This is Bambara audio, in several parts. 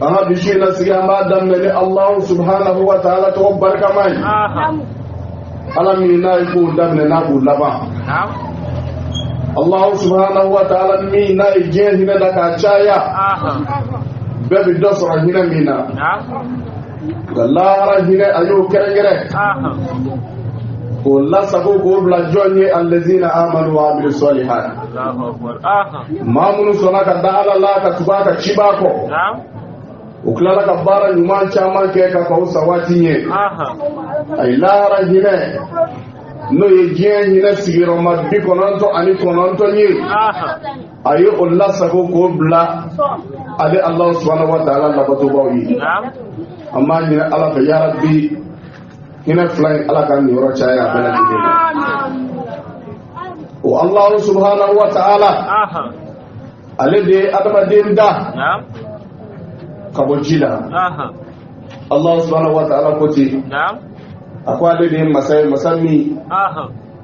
An ka bi su in na sigi, an b'a daminɛ ni Alahu subhanahu wa ta'ala tɔgɔ barikama ye, Ala min n'a ye kow daminɛ n'a b'u laban, Alahu subhanahu wa ta'ala min n'a ye diɲɛ hinɛ da k'a caya, bɛɛ bɛ dɔ sɔrɔ hinɛ min na, nka lahara hinɛ, a y'o kɛrɛnkɛrɛn k'o lasago k'o bila jɔn ye? Allazina amanu wa amilu salihat, maa minnu sɔnna ka da Ala la, ka tugu a ka cibaa kɔ, u tilala ka baara ɲuman caman kɛ ka kɔn sa waati ɲɛ. A ye lahara hinɛ, n'o ye diɲɛ hinɛ sigiyɔrɔma 99 ye, a ye o lasago k'o bila ale Alahu subahanahu wa taala labatobaw ye. An b'a ɲini Ala fɛ, yarabi, hinɛ fila in, Ala ka niyɔrɔ caya a bɛɛ lajɛlen na. O Alahu subahanahu wa taala, ale de ye adamaden da ka bɔ ji la. Alahu subahanahu wa taala ko ten, a ko ale de ye masa ye, masa min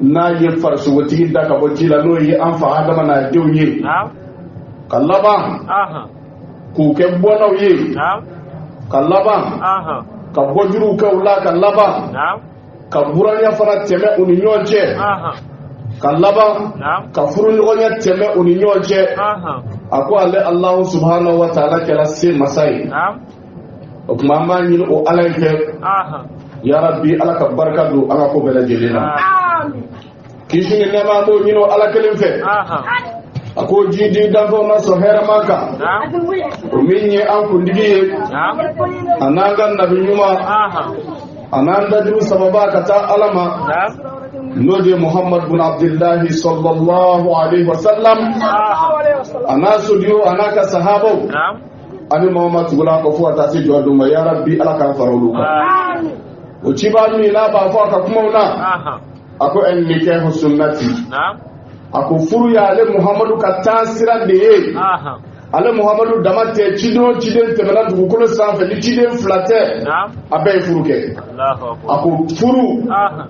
n'a ye farisogotigi da ka bɔ ji la, n'o ye an fa Adama n'a denw ye, ka laban k'u kɛ bɔnnaw ye, ka laban ka bɔjuruw kɛ u la, ka laban ka buranya fana tɛmɛ u ni ɲɔgɔn cɛ, ka laban ka furuɲɔgɔnya tɛmɛ u ni ɲɔgɔn cɛ. A ko ale Alahu subhanahu wa taala kɛra se masa ye. O tuma, an b'a ɲini o Ala in fɛ, yarabi, Ala ka barika don an ka ko bɛɛ lajɛlen na. Kisi ni nɛɛma, an b'o ɲini o Ala kelen fɛ, a k'o jidi danfɛnw na sɔn hɛrɛma kan, o min ye an kuntigi ye, a n'an ka nabi ɲuman, a n'an dajuru sababa ka taa Ala ma, n'o de ye Muhammad bin Abdullahi sallallahu alaihi wasallam, a n'a sodiyo, a n'a ka sahabaw, ani maa ma tugula kɔ fo ka taa se jɔ don ma. Yarabi, Ala k'an fara olu kan. O cibaa min n'a b'a fɔ a ka kumaw na, a ko an nikahu sunnati, a ko furu y'ale Muhamadu ka taasira de ye. Ale Muhamadu dama tɛ, ciden o ciden tɛmɛna dugukolo sanfɛ, ni ciden fila tɛ, a bɛɛ ye furu kɛ. A ko furu,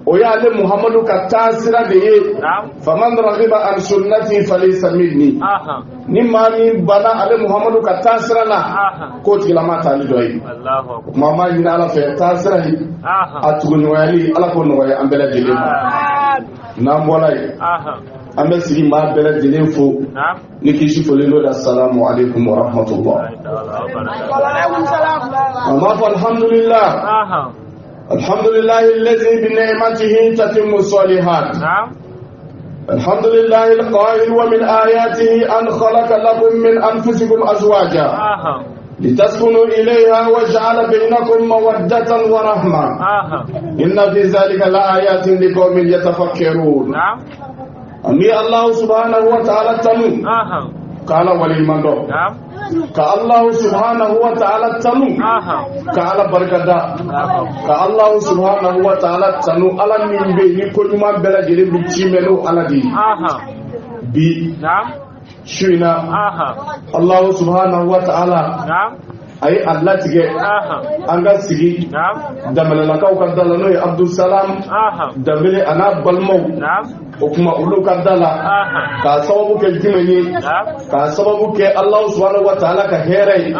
o y'ale Muhamadu ka taasira de ye. Faman ragiba an sunnati falaysa minni, ni maa min banna ale Muhamadu ka taasira la, k'o tigilama t'ale dɔ ye. O tuma, an b'a ɲini Ala fɛ, taasira in a tuguɲɔgɔnyali, Ala k'o nɔgɔya an bɛɛ lajɛlen ma. N'an bɔra yen, an bɛ sigi maa bɛɛ lajɛlen fo ni kisi foli, n'o de assalamu alaikum wa rahmatullah. An b'a fɔ alhamdulillah, alhamdulillah allazi bi ni'matihi tatimmu salihat. الحمد لله القائل ومن آياته أن خلق لكم من أنفسكم أزواجا لتسكنوا إليها وجعل بينكم مودة ورحمة إن في ذلك لآيات لقوم يتفكرون. An bɛ الله سبحانه وتعالى tanu k'Ala waleɲuman dɔn, ka Allah subhanahu wa ta'ala tanu ka Ala barikada, ka Allah subhanahu wa ta'ala tanu, Ala min bɛ yen ni ko ɲuman bɛɛ lajɛlen bɛ ci mɛn, n'o Ala de ye. Bi su in na, Allah subhanahu wa ta'ala a ye a latigɛ an ka sigi Danbɛlɛlakaw ka da la, n'o ye Abdulsalam Danbɛlɛ a n'a balimaw. O tuma, olu ka da la, k'a sababu kɛ jumɛn ye? K'a sababu kɛ Alahu subhanahu wa ta'ala ka hɛrɛ ye,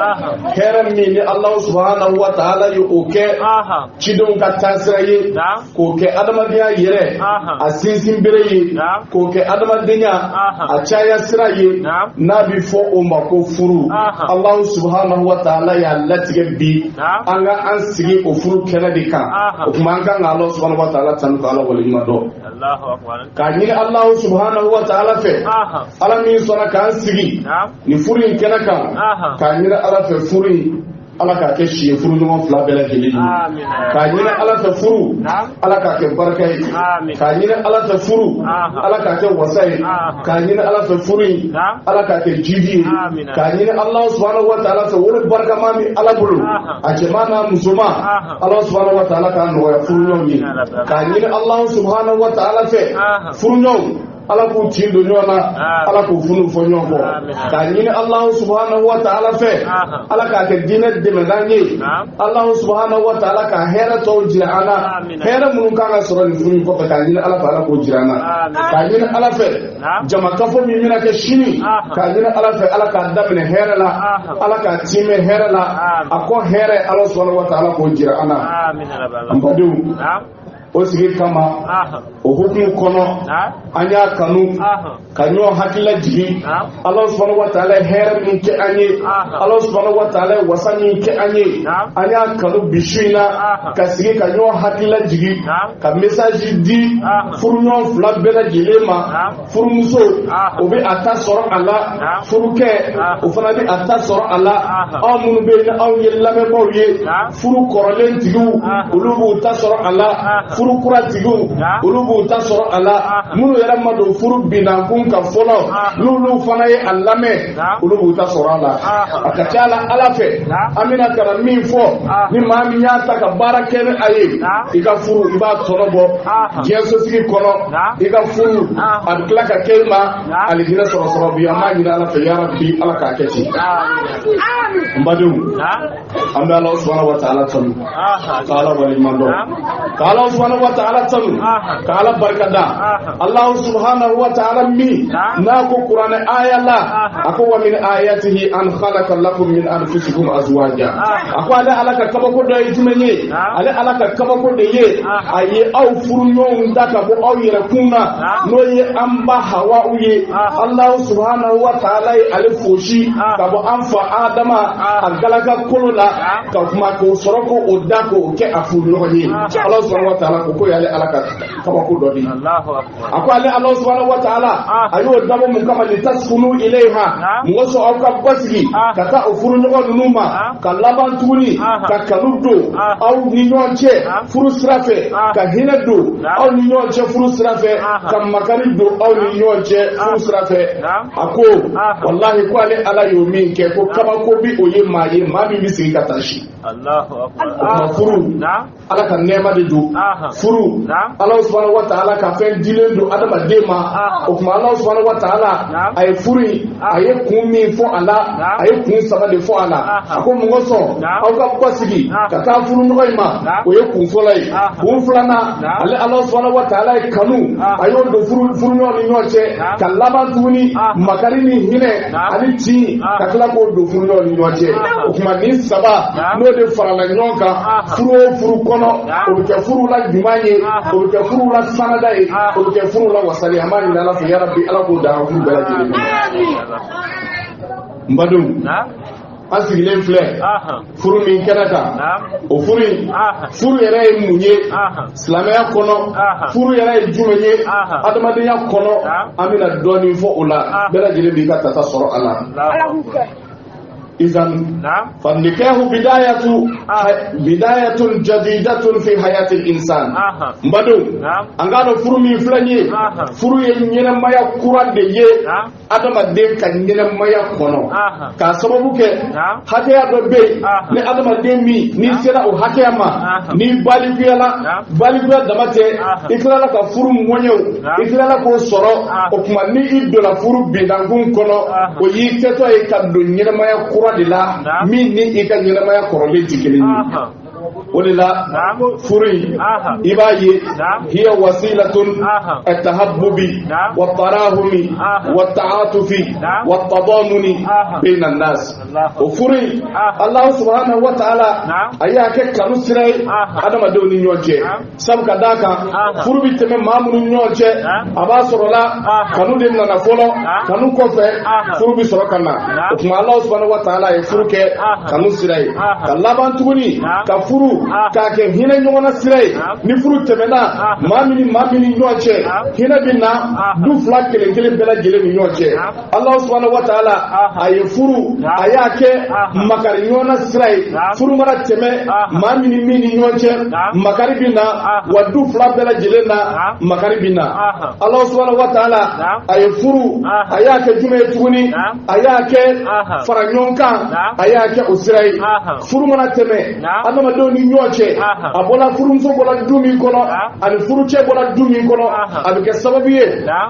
hɛrɛ min ni Alahu subhanahu wa ta'ala ye o kɛ cidenw ka taasira ye, k'o kɛ adamadenya yɛrɛ a sinsin bere ye, k'o kɛ adamadenya a caya sira ye, n'a bɛ fɔ o ma ko furu. Alahu subhanahu wa ta'ala y'a latigɛ bi an ka an sigi o furu kɛnɛ de kan. O tuma, an kan ka Alahu subhanahu wa ta'ala tanu ka Ala waleɲuman dɔn, k'a ɲini Alahu subhanahu wa ta'ala fɛ, Ala min sɔnna k'an sigi nin furu in kɛnɛ kan, k'a ɲini Ala fɛ, furu in, Ala k'a kɛ si ye furuɲɔgɔn fila bɛɛ lajɛlen ye, k'a ɲini Ala fɛ, furu, Ala k'a kɛ barika ye, k'a ɲini Ala fɛ, furu, Ala k'a kɛ wasa ye, k'a ɲini Ala fɛ, furu in, Ala k'a kɛ jidi ye, k'a ɲini Alahu subhanahu wa ta'ala fɛ, wolo barikama min Ala bolo, a cɛman n'a musoman, Ala subhanahu wa ta'ala k'a nɔgɔya furuɲɔgɔnw ye, k'a ɲini Alahu subhanahu wa ta'ala fɛ, furuɲɔgɔnw. Ala k'u tin don ɲɔgɔn na, Ala k'u funu fɔ ɲɔgɔn kɔ, k'a ɲini Alahu subahanahu wa taala fɛ, Ala k'a kɛ diinɛ dɛmɛnan ye. Alahu subahanahu wa taala ka hɛrɛ tɔw jira an na, hɛrɛ minnu kan ka sɔrɔ nin furu in kɔfɛ, k'a ɲini Ala fɛ Ala k'o jira an na, k'a ɲini Ala fɛ jamakafo min bɛna kɛ sini, k'a ɲini Ala fɛ Ala k'a daminɛ hɛrɛ la, Ala k'a tiimɛ hɛrɛ la, a kɔ hɛrɛ Ala subahanahu wa taala k'o jira an na. An badenw, o sigi kama, o hukumu kɔnɔ, an y'a kanu ka ɲɔgɔn hakilila jigin Ala subahanahu wa taala ye hɛrɛ min kɛ an ye, Ala subahanahu wa taala ye wasa min kɛ an ye. An y'a kanu bi su in na ka sigi ka ɲɔgɔn hakilila jigin, ka message di furuɲɔgɔn fila bɛɛ lajɛlen ma. Furumuso, o bɛ a ta sɔrɔ a la, furukɛ, o fana bɛ a ta sɔrɔ a la. Aw minnu bɛ yen ni anw ye lamɛnbaaw ye, furu kɔrɔlen tigiw, olu b'u ta sɔrɔ a la, furu kura tigiw, olu b'u ta sɔrɔ a la, minnu yɛrɛ ma don furu binnankun kan fɔlɔ, n'olu fana ye a lamɛn, olu b'u ta sɔrɔ a la. A ka ca la Ala fɛ, an bɛna ka na min fɔ, ni maa min y'a ta ka baara kɛ ni a ye, i ka furu, i b'a tɔnɔ bɔ diɲɛ sosigi kɔnɔ, i ka furu a bɛ tila ka kɛ i ma alijinɛ sɔrɔ sɔrɔ bi. An b'a ɲini Ala fɛ, yarabi, Ala k'a kɛ ten. N badenw, an bɛ Ala subahana wa taala tanu, ka Ala waleɲuman dɔn, ka Ala subahana wa taala tanu, ka Ala barika da. Ala subahana wa taala min n'a ko kuranɛ aya la, a ko: wa min ayatihi an khalaqa lakum min anfusikum azwaja. A ko ale Ala ka kabako dɔ ye jumɛn ye? Ale Ala ka kabako de ye a ye aw furuɲɔgɔnw da ka bɔ aw yɛrɛ kun na, n'o ye an ba Hawa ye. Ala subahana wa taala ye ale fosi ka bɔ an fa Adama a galaka kolo la, ka kuma k'o sɔrɔ k'o da k'o kɛ a furuɲɔgɔn ye. Ala subahana wa taala ko k'o y'ale Ala ka kabako dɔ de ye. A ko ale Ala subahana wa taala a y'o dabɔ mun kama? Litaskunu ilayha, mɔgɔ sɔn aw ka basigi ka taa o furuɲɔgɔn ninnu ma, ka laban tuguni ka kanu don aw ni ɲɔgɔn cɛ furu sira fɛ, ka hinɛ don aw ni ɲɔgɔn cɛ furu sira fɛ, ka makari don aw ni ɲɔgɔn cɛ furu sira fɛ. A ko walahi, ko ale Ala y'o min kɛ, ko kabako bi o ye maa ye, maa min bɛ sigi ka taa si. O tuma furu, Ala ka nɛɛma de don. Furu, Ala subahana wa taala ka fɛn dilen don adamaden ma. O tuma Ala subahana wa taala a ye furu in, a ye kun min fɔ a la, a ye kun saba de fɔ a la. A ko mɔgɔ sɔn aw ka basigi ka taa furu ɲɔgɔn in ma, o ye kun fɔlɔ ye. Kun filanan, ale Ala subahana wa taala ye kanu, a y'o don furu ɲɔgɔn ni ɲɔgɔn cɛ, ka laban tuguni makari ni hinɛ ani tin, ka tila k'o don furu ɲɔgɔn ni ɲɔgɔn cɛ. O tuma nin saba, n'o de farala ɲɔgɔn kan furu o furu kɔnɔ, o bɛ kɛ furu la ɲuman ye, o bɛ kɛ furu la sanada ye, o bɛ kɛ furu la wasali. An b'a ɲini Ala fɛ, yarabi, Ala k'o dan an furu bɛɛ lajɛlen ma. N badenw, an sigilen filɛ furu min kɛnɛ kan, o furu in, furu yɛrɛ ye mun ye silamɛya kɔnɔ? Furu yɛrɛ ye jumɛn ye adamadenya kɔnɔ? An bɛna dɔɔnin fɔ o la, bɛɛ lajɛlen b'i ka tata sɔrɔ a la. إذا فالنكاح بداية جديدة في حياة الإنسان. N badenw, an k'a dɔn furu min filɛ nin ye, furu ye ɲɛnɛmaya kura de ye adamaden ka ɲɛnɛmaya kɔnɔ, k'a sababu kɛ hakɛya dɔ bɛ yen ni adamaden min n'i sera o hakɛya ma, n'i balikuyala, balikuya dama tɛ, i tilala ka furu mɔɲɛw, i tilala k'o sɔrɔ. O tuma ni i donna furu bindankun kɔnɔ, o y'i kɛtɔ ye ka don ɲɛnɛmaya kura de la min ni i ka ɲɛnɛmaya kɔrɔlen tɛ kelen ye. O de la furu in, i b'a ye, hiya wasilatun atahabbubi wa tarahumi wa ta'atufi wa tadamuni bayna an-nas. O furu in, Allah subhanahu wa ta'ala a y'a kɛ kanu sira ye adamadenw ni ɲɔgɔn cɛ, sabu ka d'a kan furu bɛ tɛmɛ maa minnu ni ɲɔgɔn cɛ, a b'a sɔrɔ la kanu de nana fɔlɔ, kanu kɔfɛ furu bɛ sɔrɔ ka na. O tuma Allah subhanahu wa ta'ala ye furu kɛ kanu sira ye, ka laban tuguni ka furu k'a kɛ hinɛ ɲɔgɔnna sira ye. Ni furu tɛmɛna maa min ni maa min ni ɲɔgɔn cɛ, hinɛ bɛ na du fila kelen kelen bɛɛ lajɛlen ni ɲɔgɔn cɛ. Allah subhanahu wa ta'ala a ye furu, a y'a kɛ makari ɲɔgɔnna sira ye. Furu mana tɛmɛ maa min ni min ni ɲɔgɔn cɛ, makari bɛ na wa du fila bɛɛ lajɛlen na makari bɛ na. Allah subhanahu wa ta'ala a ye furu, a y'a kɛ jumɛn ye tuguni? A y'a kɛ fara ɲɔgɔn kan, a y'a kɛ o sira ye. Furu mana tɛmɛ adamadenw ni ɲɔgɔn cɛ a bɔra furumuso bɔra du min kɔnɔ ani furucɛ bɔra du min kɔnɔ a bɛ kɛ sababu ye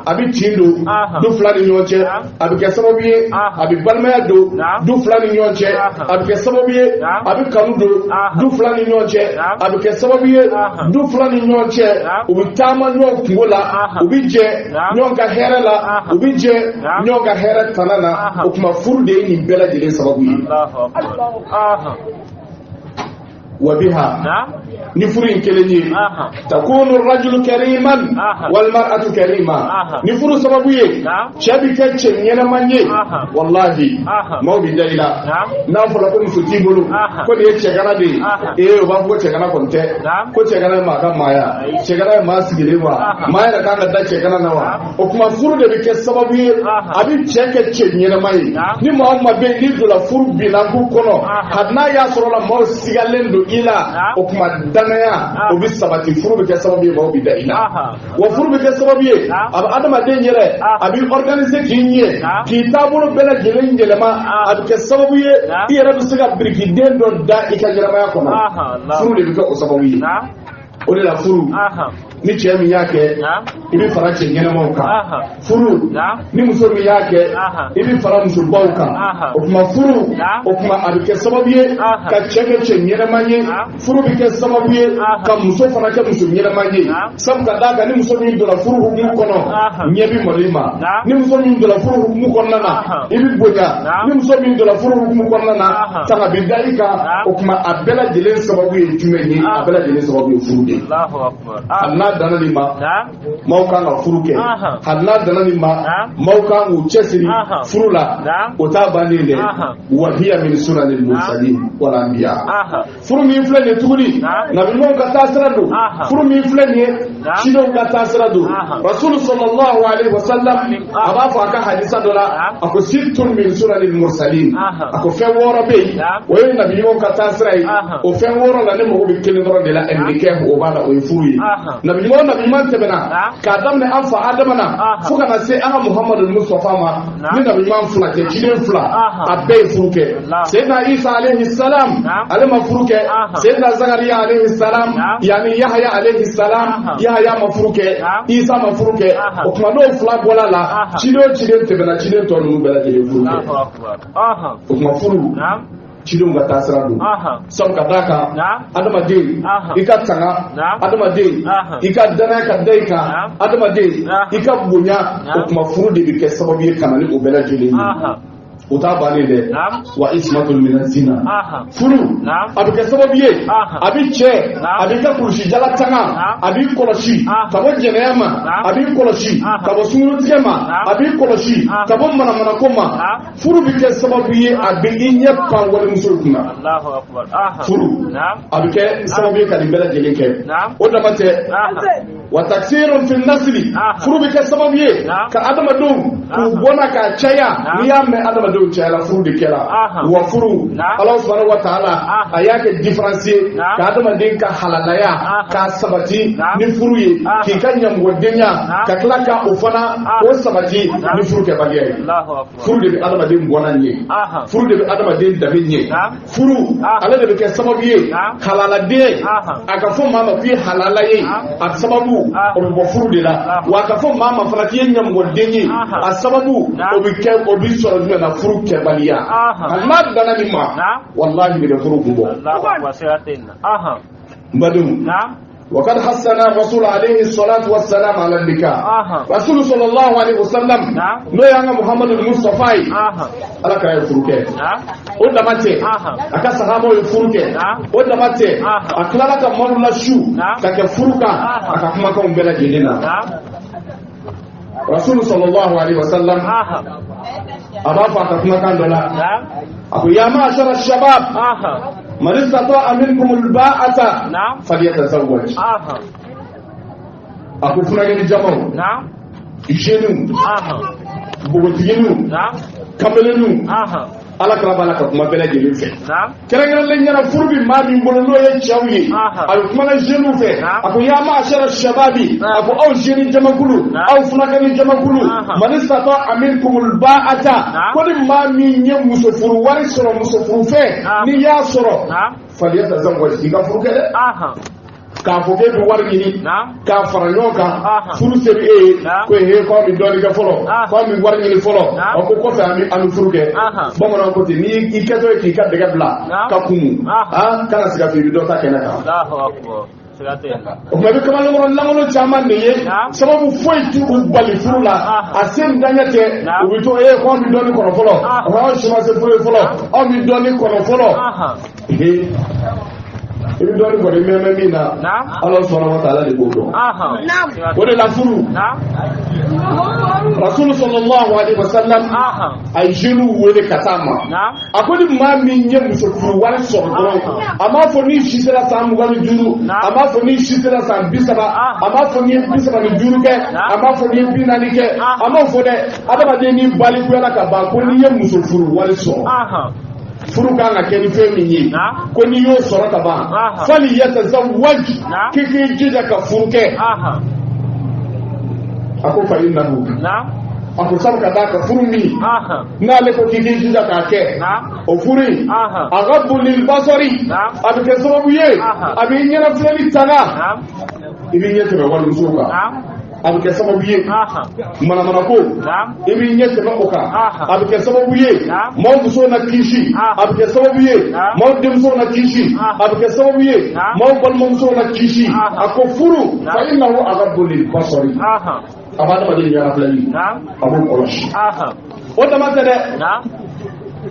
a bɛ tin don du fila ni ɲɔgɔn cɛ a bɛ kɛ sababu ye a bɛ balimaya don du fila ni ɲɔgɔn cɛ a bɛ kɛ sababu ye a bɛ kanu don du fila ni ɲɔgɔn cɛ a bɛ kɛ sababu ye du fila ni ɲɔgɔn cɛ u bɛ taama ɲɔgɔn kungo la u bɛ jɛ ɲɔgɔn ka hɛrɛ la u bɛ jɛ ɲɔgɔn ka hɛrɛ tana na o tuma furu de ye nin bɛɛ lajɛlen sababu ye. Wa biha ni furu in kelen ye takunu rajulu kariman wal mar'atu karima ni furu sababu ye cɛ bi kɛ cɛ ɲɛnama ye wallahi maaw bi da i la n'a fɔra ko muso t'i bolo ko nin ye cɛgana de ye ee u b'a fɔ ko cɛgana kɔni tɛ ko cɛgana ye maa ka maaya cɛgana ye maa sigilen wa maa yɛrɛ kan ka da cɛgana na wa o tuma furu de bɛ kɛ sababu ye a bɛ cɛ kɛ cɛ ɲɛnama ye ni maa o maa bɛ yen n'i donna furu binnaku kɔnɔ hali n'a y'a sɔrɔ la maaw sigalen don i la o tuma danaya o bɛ sabati furu bɛ kɛ sababu ye maaw bɛ da i la wa furu bɛ kɛ sababu ye a bɛ adamaden yɛrɛ a b'i organiser k'i ɲɛ k'i taabolo bɛɛ lajɛlen yɛlɛma a bɛ kɛ sababu ye i yɛrɛ bɛ se ka birikiden dɔ da i ka ɲɛnamaya kɔnɔ furu de bɛ kɛ o sababu ye o de la furu ni cɛ min y'a kɛ i bɛ fara cɛ ɲɛnamaw kan furu ni muso min y'a kɛ i bɛ fara musobaw kan o tuma furu o tuma a bɛ kɛ sababu ye ka cɛ kɛ cɛ ɲɛnama ye furu bɛ kɛ sababu ye ka muso fana kɛ muso ɲɛnama ye sabu ka d'a kan ni muso min donna furu hukumu kɔnɔ ɲɛ bɛ malo i ma ni muso min donna furu hukumu kɔnɔna na i bɛ bonya ni muso min donna furu hukumu kɔnɔna na tanga bɛ da i kan o tuma a bɛɛ lajɛlen sababu ye jumɛn ye a bɛɛ lajɛlen sababu ye furu de ye hali n'a danna nin ma maaw kan ka furu kɛ hali n'a danna nin ma maaw kan k'u cɛsiri furu la o t'a bannen dɛ wa hiya min sunanil mursalin wal anbiya furu min filɛ nin ye tuguni nabiɲumanw ka taasira don furu min filɛ nin ye cidenw ka taasira don rasulu sallallahu alaihi wasallam a b'a fɔ a ka hadisa dɔ la a ko sittun min sunanil mursalin a ko fɛn wɔɔrɔ bɛ yen o ye nabiɲumanw ka taasira ye o fɛn wɔɔrɔ la ne mago bɛ kelen dɔrɔn de la ɛnnikɛ o b'a la o ye furu ye nabiɲuman o nabiɲuman tɛmɛna k'a daminɛ an fa Adama na fo ka na se an ka Muhamadu Mustafa ma ni nabiɲuman fila tɛ ciden fila a bɛɛ ye furu kɛ Seydina Isa alayhi salam ale ma furu kɛ Seydina Zakariya alayhi salam yani Yahaya alayhi salam Yahaya ma furu kɛ Isa ma furu kɛ o tuma n'o fila bɔla la ciden o ciden tɛmɛna ciden tɔ ninnu bɛɛ lajɛlen furu kɛ o tuma furu cidenw ka taasira don sabu ka d'a kan adamaden i ka tanga adamaden i ka danaya ka da i kan adamaden i ka bonya o tuma furu de bɛ kɛ sababu ye ka na ni o bɛɛ lajɛlen ye o t'a bannen dɛ wa ismatul mina zina furu a bɛ kɛ sababu ye a bɛ cɛ a b'i ka kulusijala tanga a b'i kɔlɔsi ka bɔ jɛnɛya ma a b'i kɔlɔsi ka bɔ sunkurutigɛ ma a b'i kɔlɔsi ka bɔ manamanako ma furu bɛ kɛ sababu ye a bɛ i ɲɛ pan walimusow kunna furu a bɛ kɛ sababu ye ka nin bɛɛ lajɛlen kɛ o dama tɛ wa taksirun fi nasli furu bɛ kɛ sababu ye ka adamadenw k'u bɔnna k'a caya n'i y'a mɛn adamadenw cayala furu de kɛra wa furu Ala subhanahu wa ta'ala a y'a kɛ différence ye ka adamaden ka halalaya k'a sabati ni furu ye k'i ka ɲɛmɔgɔdenya ka tila ka o fana k'o sabati ni furu kɛbaliya ye furu de bɛ adamaden bɔnna ɲɛ furu de bɛ adamaden danbe ɲɛ furu ale de bɛ kɛ sababu ye halaladen a ka fɔ maa ma k'i ye halala ye a sababu o bɛ bɔ furu de la wa a ka fɔ maa ma fana k'i ye ɲɛmɔgɔden ye a sababu o bɛ kɛ o bɛ sɔrɔ jumɛn na furu kɛbaliya hali n'a danna nin ma walahi de bɛ furu kun bɔ n badenw وقد حسن الرسول عليه الصلاة والسلام على النكاح رسول صلى الله عليه وسلم نو يانا محمد المصطفى ala kira ye furu kɛ o dama tɛ a ka sahabaw ye furu kɛ o dama tɛ a tilala ka maaw lasu ka kɛ furu kan a ka kumakanw bɛɛ lajɛlen na Rasul sallallahu alaihi wasallam a b'a fɔ a ka kumakan dɔ la a ko ya ma'ashara shabab man istata'a minkum al-ba'ata falyatazawwaj a ko funankɛni jamaw jeunes npogotigininw kamalenninw Ala kira b'a la ka kuma bɛɛ lajɛlen fɛ, kɛrɛnkɛrɛnlen ɲɛna furu bɛ maa min bolo, n'o ye cɛw ye, a bɛ kuma na jeunes fɛ. A ko: ya ma'ashara shababi, a ko aw jeune jamakulu, aw funankɛni jamakulu, man istata'a minkumul ba'ata, ko ni maa min ye muso furu wari sɔrɔ, muso furu fɛn n'i y'a sɔrɔ, falyatazawwaj, k'i ka furu kɛ dɛ. K'a fɔ k'e bɛ wari ɲini k'a fara ɲɔgɔn kan, furu se bɛ e ye, ko he, k'aw bɛ dɔɔnin kɛ fɔlɔ, k'aw bɛ wari ɲini fɔlɔ, a ko kɔfɛ an bɛ furu kɛ. Bamananw ko ten, n'i i kɛtɔ ye k'i ka dɛgɛ bila ka kumu, kana siga f'i bɛ dɔ ta kɛnɛ kan. O tuma i bɛ kamalenkɔrɔ lankolon caman de ye, sababu foyi t'u bali furu la, a sen daɲɛ tɛ. U bɛ to e ko an bɛ dɔɔnin kɔnɔ fɔlɔ, aw si ma se furu ye fɔlɔ, aw bɛ dɔɔnin kɔnɔ fɔlɔ. I bɛ dɔɔnin kɔni mɛn min na, Ala subhanahu wa ta'ala de b'o dɔn. O de la furu, Rasulu sallallahu alaihi wasallam a ye jeunes wele ka taa ma. A ko ni maa min ye muso furu wari sɔrɔ dɔrɔn, a m'a fɔ n'i si sera san 25, a m'a fɔ n'i si sera san 30, a m'a fɔ n'i ye 35 kɛ, a m'a fɔ n'i ye 40 kɛ, a m'o fɔ dɛ. Adamaden n'i balikuyala ka ban, ko n'i ye muso furu wari sɔrɔ, furu kan ka kɛ ni fɛn min ye, ko n'i y'o sɔrɔ ka ban, falyatazawwaj, k'i k'i jija ka furu kɛ. A ko fa innahu, a ko sabu ka d'a kan furu min n'ale ko k'i k'i jija k'a kɛ, o furu in, aghaddu lil basari, a bɛ kɛ sababu ye a b'i ɲɛnafilɛli tanga, i b'i ɲɛ tɛmɛ walimusow kan. A bɛ kɛ sababu ye manamanako, i b'i ɲɛ tɛmɛ o kan. A bɛ kɛ sababu ye maaw musow na kisi, a bɛ kɛ sababu ye maaw denmusow na kisi, a bɛ kɛ sababu ye maaw balimamusow na kisi. A ko furu, fa innahu aghaddu lil basari, a b'a adamaden ɲɛnafilɛli, a b'o kɔlɔsi. O dama tɛ dɛ,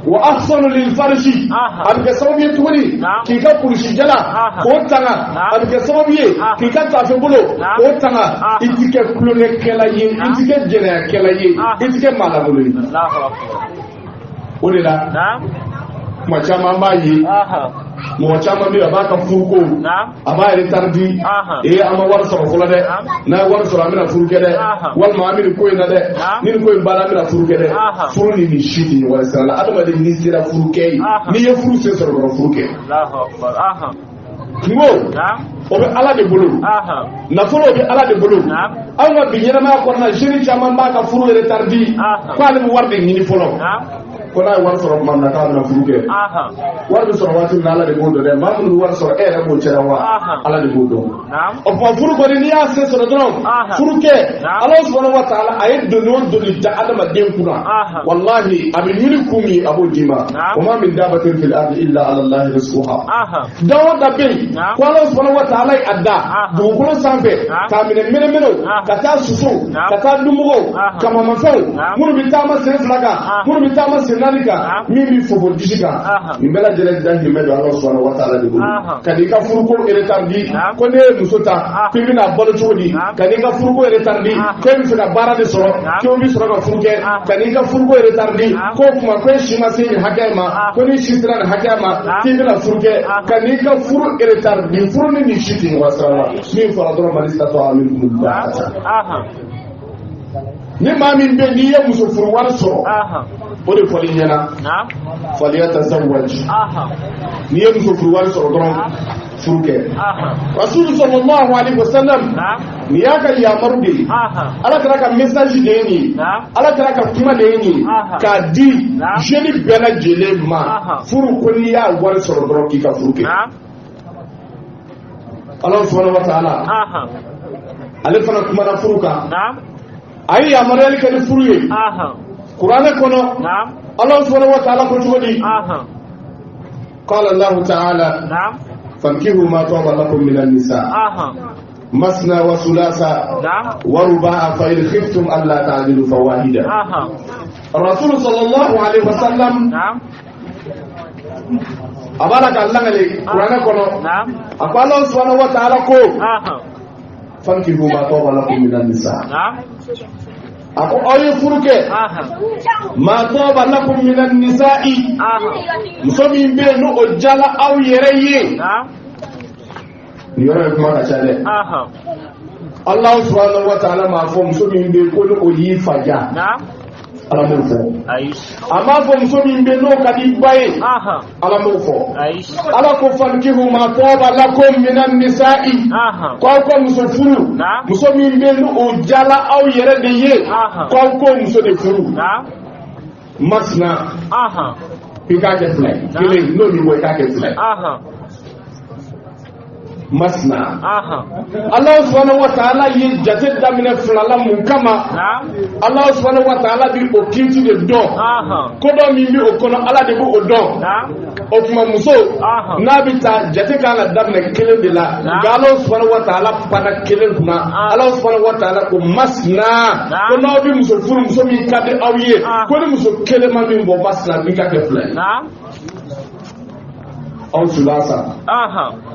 wa ahsanu lil farji, a bɛ kɛ sababu ye tuguni k'i ka kurusi jala k'o tanga, a bɛ kɛ sababu ye k'i ka taafe bolo k'o tanga. I ti kɛ tulonkɛkɛla ye, i ti kɛ jɛnɛyakɛla ye, i ti kɛ maa lankolon ye. O de la kuma caman b'a ye, mɔgɔ caman bɛ yen, a b'a ka furuko, a b'a retardi. Ee, an ma wari sɔrɔ fɔlɔ dɛ, n'a ye wari sɔrɔ an bɛna furu kɛ dɛ, walima an bɛ nin ko in na dɛ, ni nin ko in banna an bɛna furu kɛ dɛ. Furu ni nin si tɛ ɲɔgɔn sira la. Adamaden n'i sera furu kɛ ye, n'i ye furu sen sɔrɔ dɔrɔn, furu kɛ. Kungo o bɛ Ala de bolo, nafolo o bɛ Ala de bolo. Anw ka bi ɲɛnamaya kɔnɔna, jeune caman b'a ka furu retardi ko ale bɛ wari de ɲini fɔlɔ, ko n'a ye wari sɔrɔ tuma min na k'a bɛna furu kɛ. Wari bɛ sɔrɔ waati min na, Ala de b'o dɔn dɛ. Maa minnu bɛ wari sɔrɔ, e yɛrɛ b'o cɛla wa? Ala de b'o dɔn. O tuma furu kɔni, n'i y'a se sɔrɔ dɔrɔn, furu kɛ. Ala subhanahu wa ta'ala a ye doni o doni da adamaden kunna, walahi, a bɛ ɲini kun min, a b'o d'i ma. Wa ma min dabatin fil ardi illa ala Allahi rizquha. Da o da bɛ yen ko Ala subhanahu wa ta'ala ye a da dugukolo sanfɛ, k'a minɛ mɛnɛmɛnɛw ka taa sosow, ka taa dunmɔgɔw, kamamafɛnw, minnu bɛ taama sen fila kan, minnu bɛ taama sen naani kan, min bɛ fofo disi kan, nin bɛɛ lajɛlen dahirimɛ don Ala subhanahu wa ta'ala de bolo. Ka n'i ka furuko retardi ko ne ye muso ta k'i bɛna balo cogo di, ka n'i ka furuko retardi ko e bɛ fɛ ka baara de sɔrɔ k'e bɛ sɔrɔ ka furu kɛ, ka n'i ka furuko retardi k'o tuma ko e si ma se nin hakɛ ma, ko n'i si sera nin hakɛ ma k'i bɛna furu kɛ, ka n'i ka furu retardi. Furu ni nin si tɛ ɲɔgɔn sira la. Min fɔra dɔrɔn, man istata'a minkumul ba'ata, ni maa min bɛ n'i ye muso furu wari sɔrɔ, o de fɔli ɲɛna, falyatazawwaj, n'i ye muso furu wari sɔrɔ dɔrɔn, furu kɛ. Rasulu sallallahu alaihi wasallam nin y'a ka yamaru de ye, Ala kira ka message de ye nin ye, Ala kira ka kuma de ye nin ye k'a di jeune bɛɛ lajɛlen ma. Furu ko n'i y'a wari sɔrɔ dɔrɔn, k'i ka furu kɛ. Ala subhanahu wa ta'ala ale fana kumana furu kan, a ye yamaruyali kɛ ni furu ye kuranɛ kɔnɔ. Ala subhanahu wa ta'ala ko cogo di? Qala Allahu ta'ala: fankihu ma taba lakum minan nisa masna wa sulasa wa ruba'a fa in khiftum alla ta'dilu fawahida. Rasul sallallahu alaihi wasallam a b'a la ka lakale kuranɛ kɔnɔ, a ko Ala subhanahu wa ta'ala ko: fankihu ma taba lakum minan nisa, a ko aw ye furu kɛ, ma taba lakum minan nisa'i, muso min bɛ yen n'o o jala aw yɛrɛ ye. Nin yɔrɔ in kuma ka ca dɛ. Allah subhanahu wa ta'ala m'a fɔ muso min bɛ yen ko ni o y'i fa ja. Ala m'o fɔ. Ayi. A m'a fɔ muso min bɛ n'o ka di ba ye. Ala m'o fɔ. Ayi. Ala ko fankihu ma tɔba lakum minan nisa'i. K'aw ka muso furu. Muso min bɛ n'o jala aw yɛrɛ de ye. K'aw k'o muso de furu. Masina. I k'a kɛ fila ye. Kelen n'o m'i bɔ i k'a kɛ fila ye. Masina. Allah subhanahu wa ta'ala ye jate daminɛ fila la mun kama? Allah subhanahu wa ta'ala bi o kiiti de dɔn. Ko dɔ min bɛ o kɔnɔ Ala de b'o dɔn. O tuma muso n'a bɛ taa jate kan ka daminɛ kelen de la. Nka Allah subhanahu wa ta'ala panna kelen kunna. Allah subhanahu wa ta'ala ko masina. Ko n'aw bɛ muso furu muso min ka di aw ye. Ko ni muso kelen ma min bɔ masina min ka kɛ fila ye. Aw sulasa.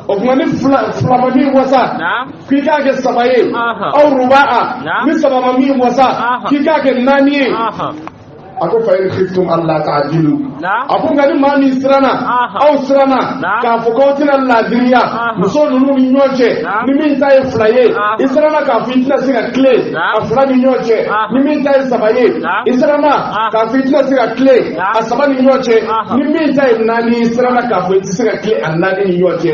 O tuma ni fila ma min wasa k'i k'a kɛ saba ye. Aw rubaa ni saba ma min wasa k'i k'a kɛ naani ye. A ko fa in khiftum alla ta'dilu. A ko nka ni maa min siranna aw siranna k'a fɔ k'aw tɛna laadiriya muso ninnu ni ɲɔgɔn cɛ ni min ta ye fila ye i siranna k'a fɔ i tɛna se ka tilen a fila ni ɲɔgɔn cɛ ni min ta ye saba ye i siranna k'a fɔ i tɛna se ka tilen a saba ni ɲɔgɔn cɛ ni min ta ye naani i siranna k'a fɔ i tɛ se ka tilen a naani ni ɲɔgɔn cɛ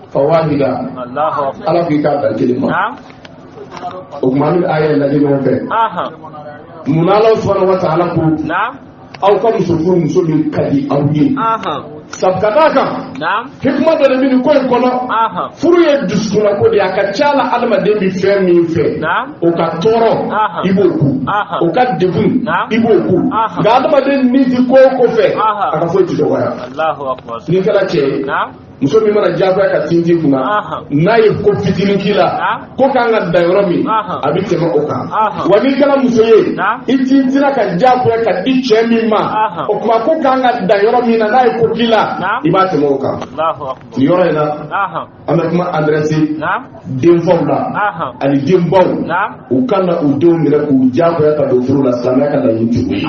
fa wahida. Ala k'i k'a dan kelen ma. O tuma an bɛ aya in lajɛ ɲɔgɔn fɛ. Mun Ala subhanahu wa ta'ala ko aw ka muso furu muso min ka di aw ye. Sabu ka d'a kan hikima dɔ de bɛ nin ko in kɔnɔ. Furu ye dusukunnako de ye. A ka ca la adamaden bɛ fɛn min fɛ o ka tɔɔrɔ i b'o ku, o ka degun i b'o ku. Nka adamaden ni ti ko o ko fɛ a ka foyi ti dɔgɔya. N'i kɛra cɛ ye, muso min mana diyagoya ka tintin kunna n'a ye ko fitinin k'i la ko kan ka dan yɔrɔ min a bɛ tɛmɛ o kan. Wa n'i kɛra muso ye i tintinna ka diyagoya ka di cɛ min ma o tuma ko kan ka dan yɔrɔ min na n'a ye ko k'i la i b'a tɛmɛ o kan. Nin yɔrɔ in na an bɛ kuma adresse denfaw la ani denbaw u ka na u denw minɛ k'u diyagoya ka don furu la. Silamɛya ka laɲini tɛ o ye.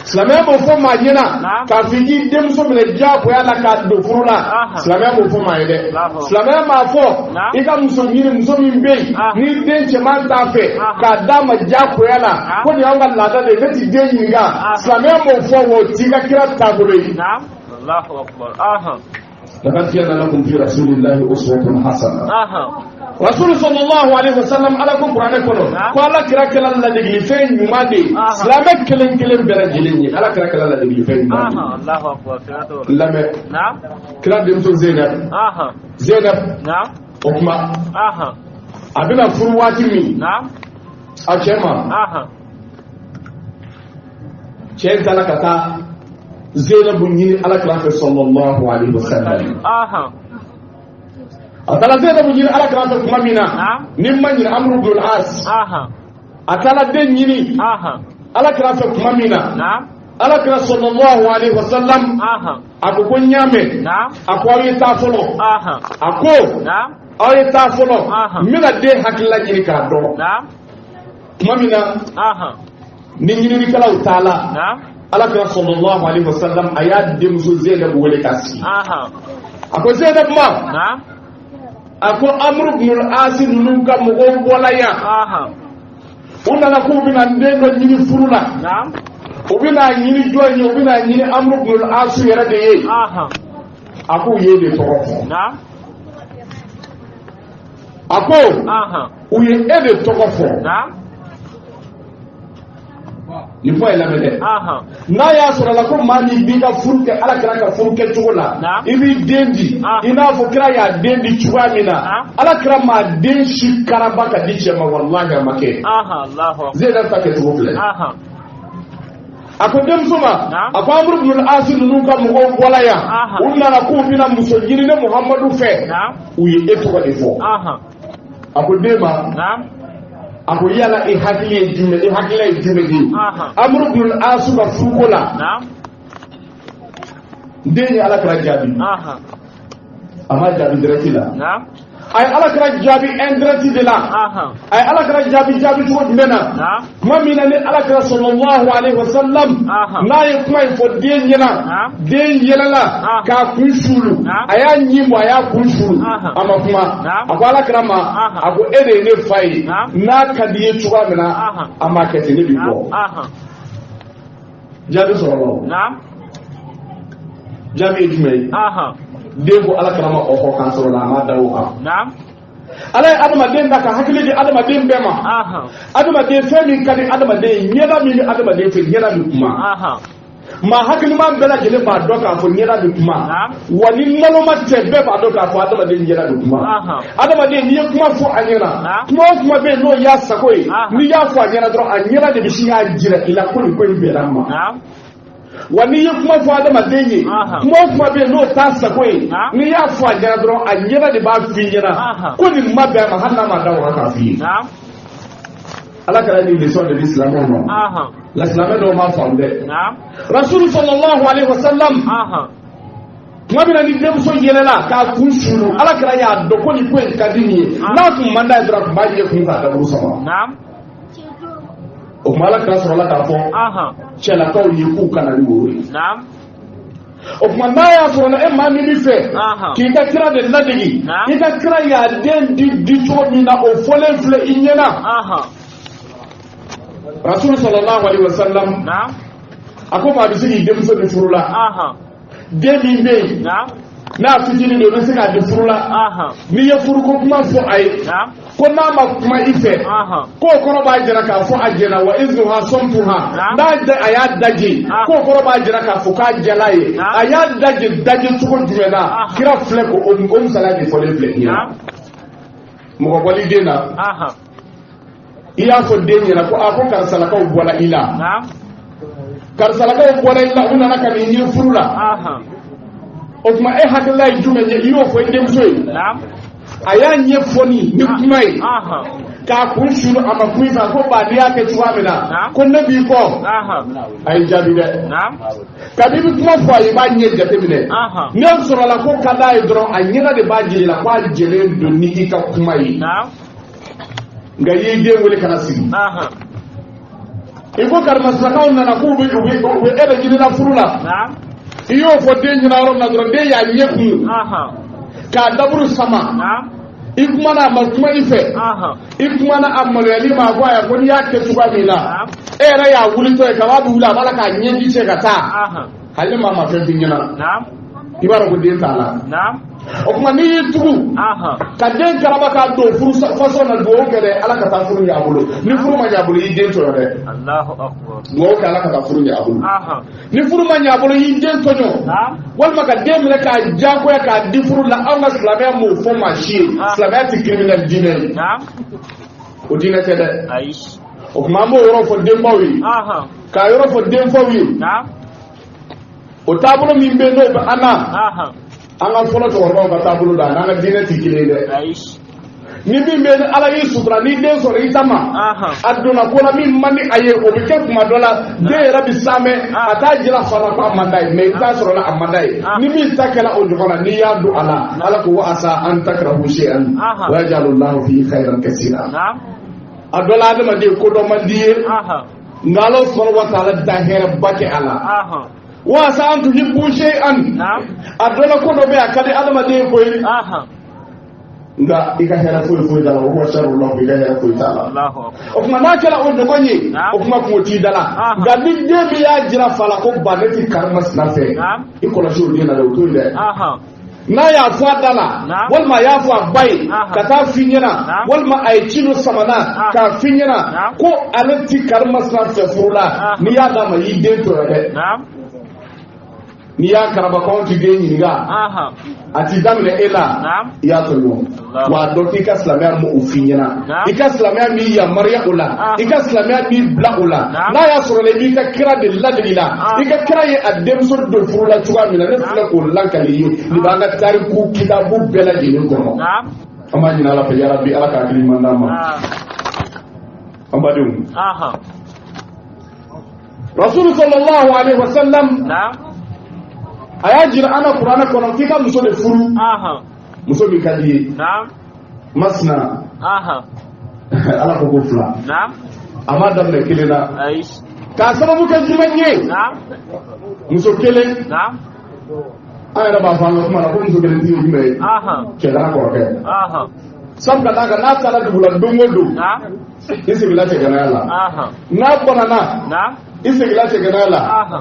Silamɛya b'o fɔ maa ɲɛna k'a fɔ i k'i denmuso minɛ diyagoya la k'a don furu la. Silamɛya b'o fɔ maa ye dɛ. Silamɛya m'a fɔ i ka muso ɲini muso min bɛ yen ni den cɛman t'a fɛ k'a d'a ma diyagoya la ko nin y'anw ka laada de ye ne t'i den ɲininka. Silamɛya m'o fɔ wa o t'i ka kira taabolo ye. Laqad kana lakum fi rasulillahi uswatun hasana. Rasul sallallahu alaihi wasallam ala ko kuranɛ kɔnɔ ko ala kira kɛla ladegelifɛn ɲuman de ye silamɛ kelen kelen bɛɛ lajɛlen ye. Ala kira kɛla ladegelifɛn ɲuman de ye. Lamɛn kira denmuso Zeynab. Zeynab o tuma a bɛna furu waati min a cɛ ma cɛ taara ka taa Zeynab ɲini ala kira fɛ sallallahu alaihi wasallam. A taara Zeynab ɲini ala kira fɛ tuma min na ni n ma ɲinɛ Amru ibn al-As a taara den ɲini ala kira fɛ tuma min na ala kira sallallahu alaihi wasallam a ko ko n y'a mɛn. A ko aw ye taa fɔlɔ. A ko aw ye taa fɔlɔ n bɛna den hakilila ɲini k'a dɔn. Tuma min na ni ɲininikɛlaw taala ala kira sallallahu alaihi wasallam a y'a denmuso Zeynab wele k'a sigi. A ko Zeynab ma a ko Amru ibn al-As ninnu ka mɔgɔw bɔla yan u nana k'u bɛna n den dɔ ɲini furu la. U bɛna ɲini jɔn ye? U bɛna ɲini Amru ibn al-As yɛrɛ de ye. A k'u ye de tɔgɔ fɔ. A ko u ye e de tɔgɔ fɔ. Nin fɔ ye lamɛn dɛ. N'a y'a sɔrɔ la ko maa min b'i ka furu kɛ ala kira ka furu kɛ cogo la i b'i den di i n'a fɔ kira y'a den di cogoya min na ala kira maa den si karaba ka di cɛ ma walahi a ma kɛ. Zeynab ta kɛcogo filɛ. A ko denmuso ma a ko Amru ibn al-As ninnu ka mɔgɔw bɔla yan u nana k'u bɛna muso ɲini ne Muhamadu fɛ u ye e tɔgɔ de fɔ. A ko den ma a ko yala i hakili ye jumɛn i hakilila ye jumɛn de ye Amru ibn al-As ka furuko la. Den ye ala kira jaabi. A ma jaabi direct la. A ye Ala kira jaabi indirect de la. A ye Ala kira jaabi jaabi cogo jumɛn na? Tuma min na ni Ala kira sallallahu alaihi wasallam n'a ye kuma in fɔ den ɲɛna, den yɛlɛla k'a kun suulu, a y'a ɲin bɔ, a y'a kun suulu, a ma kuma. A ko Ala kira ma, a ko e de ye ne fa ye, n'a ka di i ye cogoya min na, a m'a kɛ ten, ne b'i kɔ. Jaabi sɔrɔla o. Jaabi ye jumɛn ye? Den ko Ala kira ma ɔhɔ k'a sɔrɔ la, a ma da o kan. Ala ye adamaden da ka hakili di adamaden bɛɛ ma. Adamaden, fɛn min ka di adamaden ye, ɲɛda min bɛ adamaden fɛ, ɲɛda bɛ kuma. Maa hakiliman bɛɛ lajɛlen b'a dɔn k'a fɔ ɲɛda bɛ kuma. Wa ni naloma tɛ, bɛɛ b'a dɔn k'a fɔ adamaden ɲɛda bɛ kuma. Adamaden, n'i ye kuma fɔ a ɲɛna, kuma o kuma bɛ yen n'o y'a sago ye, n'i y'a fɔ a ɲɛna dɔrɔn, a ɲɛda de bɛ sin k'a jira i la ko nin ko in bɛnna a ma. Wa n'i ye kuma fɔ adamaden ye, kuma o kuma bɛ yen n'o t'a sago ye, n'i y'a fɔ a ɲɛna dɔrɔn, a ɲɛda de b'a f'i ɲɛna ko nin ma bɛn a ma, hali n'a ma da o kan k'a f'i ye. Ala kɛra nin leçon de di silamɛw ma. La silamɛ dɔw m'a faamu dɛ. Rasulu sallallahu alaihi wasallam, tuma min na ni denmuso yɛlɛla k'a kun sulu, Ala kɛra y'a dɔn ko nin ko in ka di nin ye. N'a tun man d'a ye dɔrɔn, a tun b'a ɲɛ kun k'a daburu sama. O tuma, Ala kɛra sɔrɔla k'a fɔ cɛlakaw ye k'u ka na ni woro ye. O tuma, n'a y'a sɔrɔ e maa min bɛ fɛ k'i ka kira de ladegi, i ka kira y'a den di di cogo min na, o fɔlen filɛ i ɲɛna. Rasul sallallahu alaihi wasallam, a ko maa bɛ se k'i denmuso di furu la. Den min bɛ yen n'a fitinin don, i bɛ se k'a di furu la. N'i ye furuko kuma fɔ a ye ko n'a ma kuma i fɛ, k'o kɔrɔ b'a jira k'a fɔ a jɛna. Wa izuha sɔntuha, n'a a y'a daje, k'o kɔrɔ b'a jira k'a fɔ k'a jɛla ye. A y'a daje daje cogo jumɛn na? Kira filɛ ko o misaliya de fɔlen filɛ i ɲɛna. Mɔgɔ bɔli den na, i y'a fɔ den ɲɛna ko a ko karisalakaw bɔra i la, karisalakaw bɔra i la, u nana ka n'i ɲini furu la. O tuma, e hakilila ye jumɛn ye? I y'o fɔ i denmuso ye, a y'a ɲɛfɔ ni kuma ye k'a kun sulu, a ma kun i fɛ, a ko ba, n'i y'a kɛ cogoya min na, ko ne b'i kɔ. A y'i jaabi dɛ. Kabi i bɛ kuma fɔ a ye, i b'a ɲɛ jateminɛ. N'o sɔrɔla ko ka d'a ye dɔrɔn, a ɲɛda de b'a jira i la ko a jɛlen don ni i ka kuma ye. Nka i y'i den wele ka na sigi, i ko karimasilakaw nana k'u bɛ u bɛ e bɛ ɲinina furu la. I y'o fɔ den ɲɛna yɔrɔ min na dɔrɔn, den y'a ɲɛ kun k'a daburu sama. I kumana, a ma kuma i fɛ. I kumana a maloyali ma, a ko ayiwa, ko n'i y'a kɛ cogoya min na, e yɛrɛ y'a wulitɔ ye, kab'a bɛ wuli, a b'a la k'a ɲɛji cɛ ka taa, hali maa ma fɛn f'i ɲɛna, i b'a dɔn ko den t'a la. O tuma, n'i y'i tugu ka den karaba k'a don furu fasɔn na, dugawu kɛ dɛ, Ala ka taa furu ɲɛ a bolo. Ni furu ma ɲɛ a bolo, i den tɔɲɔ dɛ. Dugawu kɛ, Ala ka taa furu ɲɛ a bolo. Ni furu ma ɲɛ a bolo, i den tɔɲɔ, walima ka den minɛ k'a diyagoya k'a di furu la. Anw ka silamɛya m'o fɔ maa si ye. Silamɛya tɛ criminel diinɛ ye, o diinɛ tɛ dɛ. O tuma, an b'o yɔrɔ fɔ denbaw ye, k'a yɔrɔ fɔ denfaw ye. O taabolo min bɛ yen, n'o bɛ an na, an ka fɔlɔ cɛkɔrɔbaw ka taabolo la, n'an ka diinɛ tɛ kelen ye dɛ. Ni min bɛ ni Ala y'i sutura, n'i den sɔrɔ i ta ma, a donna ko la min man di a ye, o bɛ kɛ kuma dɔ la, den yɛrɛ bɛ saamɛ, a t'a jira fa la ko a man d'a ye, mais i t'a sɔrɔ la a man d'a ye. Ni min ta kɛra o ɲɔgɔn na, n'i y'a don a la, Ala ko wa asa an takrahu shay'an wa yaj'alu Allahu fihi khayran kaseera. A dɔ la, adamaden ko dɔ man di ye, nka Ala subhanahu wa ta'ala da hɛrɛ ba kɛ a la. Wa asa an tuhibbu shay'an, a dɔ la, ko dɔ bɛ yen, a ka di adamaden koyi, nka i ka hɛrɛ foyi foyi t'a la. O ko sariw la, i ka hɛrɛ foyi t'a la. O tuma, n'a kɛra o ɲɔgɔn ye, o tuma kungo t'i da la. Nka ni den min y'a jira fa la ko ba, ne ti karimasina fɛ, i kɔlɔsi o den na dɛ, o to yen dɛ. N'a y'a fɔ a da la, walima a y'a fɔ a ba ye ka taa f'i ɲɛna, walima a ye ci dɔ samana k'a f'i ɲɛna ko ale ti karimasina fɛ furu la, n'i y'a d'a ma, i den tɔɲɔ dɛ. N'i y'a karaba k'anw ti den ɲininka, a ti daminɛ e la, i y'a tɔɲɔ. Wa a dɔn k'i ka silamɛya m'o f'i ɲɛna, i ka silamɛya m'i yamaruya o la, i ka silamɛya m'i bila o la. N'a y'a sɔrɔ la, i b'i ka kira de ladegi la. I ka kira ye a denmuso don furu la cogoya min na, ne filɛ k'o lakali i ye. Nin b'an ka tariku kitabu bɛɛ lajɛlen kɔnɔ. An b'a ɲini Ala fɛ, yarabi, Ala ka hakili ɲuman d'an ma, an badenw. Rasulu sallallahu alaihi wasallam, a y'a jira an na kuranɛ kɔnɔ k'i ka muso de furu. Muso min ka di i ye. Masina. Ala ko ko fila. A m'a daminɛ kelen na. K'a sababu kɛ jumɛn ye? Muso kelen. An yɛrɛ b'a fɔ an ka kuma la ko muso kelen tigi ye jumɛn ye? Cɛgana kɔrɔkɛ. Sabu ka d'a kan n'a taara dugu la don o don, i seginna cɛganaya la. N'a bɔnna, i seginna cɛganaya la.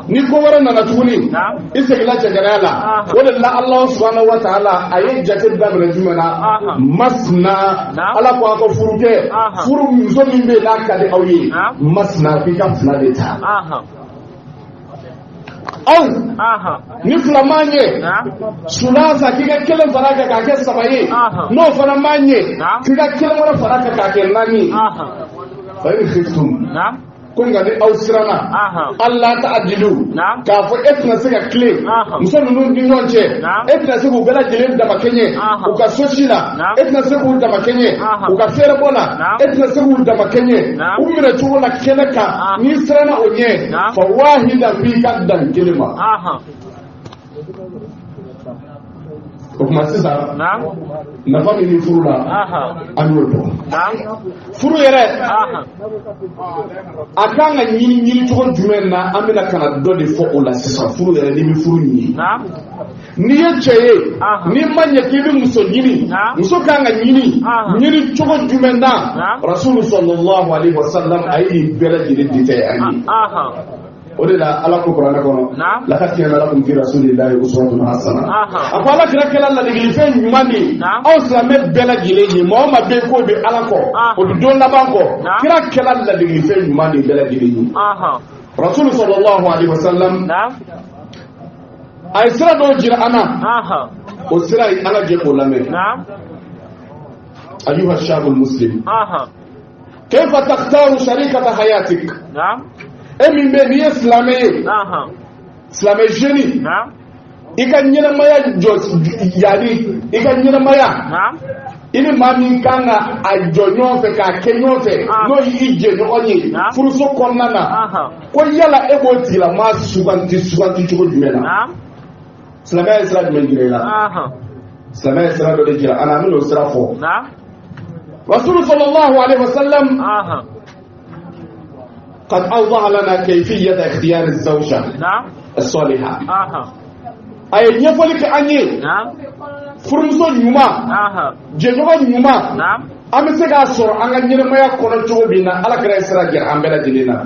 Ni ko wɛrɛ nana tuguni, i seginna cɛganaya la. O de la Alahu subahana wa taala a ye jate daminɛ jumɛn na? Masina. Ala ko a ka furu kɛ, furu muso min bɛ yen n'a ka di aw ye, masina, k'i ka fila de ta. Aw ni fila ma ɲɛ, sulasa, k'i ka kelen fara kan k'a kɛ saba ye. N'o fana ma ɲɛ, k'i ka kelen wɛrɛ fara kan k'a kɛ naani ye. Fa in khiftum, ko nka ni aw siranna alla ta'dilu, k'a fɔ e tɛna se ka tilen muso ninnu ni ɲɔgɔn cɛ, e tɛna se k'u bɛɛ lajɛlen damakɛɲɛ u ka sosi la, e tɛna se k'u damakɛɲɛ u ka fɛɛrɛbɔ la, e tɛna se k'u damakɛɲɛ u minɛ cogo la kɛnɛ kan, n'i siranna o ɲɛ, fa wahida, f'i ka dan kelen ma. O tuma sisan, nafa min bɛ furu la, an y'o dɔn. Furu yɛrɛ, a kan ka ɲini ɲini cogo jumɛn na? An bɛna ka na dɔ de fɔ o la sisan. Furu yɛrɛ, n'i bɛ furu ɲini, n'i ye cɛ ye, n'i ma ɲɛ k'i bɛ muso ɲini, muso kan ka ɲini ɲini cogo jumɛn na? Rasulu sallallahu alaihi wasallam a ye nin bɛɛ lajɛlen détaillé an ye. O de la Ala ko kuranɛ kɔnɔ: laqad kana lakum fi rasulillahi uswatun hasana. A ko Ala kira kɛla ladegelifɛn ɲuman de ye aw silamɛ bɛɛ lajɛlen ye. Maa o maa bɛ yen k'o bɛ Ala kɔ, o bɛ don laban kɔ, kira kɛla ladegelifɛn ɲuman de ye bɛɛ lajɛlen ye. Rasulu sallallahu alaihi wasallam a ye sira dɔw jira an na. O sira in, an ka jɛ k'o lamɛn. Ayuha shabul muslim, kayfa takhtaru sharikata hayatik? E min bɛ n'i ye silamɛ ye, silamɛ jeune, i ka ɲɛnamaya jɔ, yanni i ka ɲɛnamaya, i ni maa min kan ka a jɔ ɲɔgɔn fɛ k'a kɛ ɲɔgɔn fɛ, n'o y'i jɛɲɔgɔn ye furuso kɔnɔna na, ko yala e b'o tigilamaa suganti suganti cogo jumɛn na? Silamɛya ye sira jumɛn jira i la? Silamɛya ye sira dɔ de jira an na, an bɛna o sira fɔ. Rasulu sallallahu alaihi wasallam قد أوضح لنا كيفية اختيار الزوجة الصالحة. A ye ɲɛfɔli kɛ an ye furumuso ɲuman, jɛɲɔgɔn ɲuman, an bɛ se k'a sɔrɔ an ka ɲɛnamaya kɔnɔ cogo min na. Ala kira ye sira jira an bɛɛ lajɛlen na.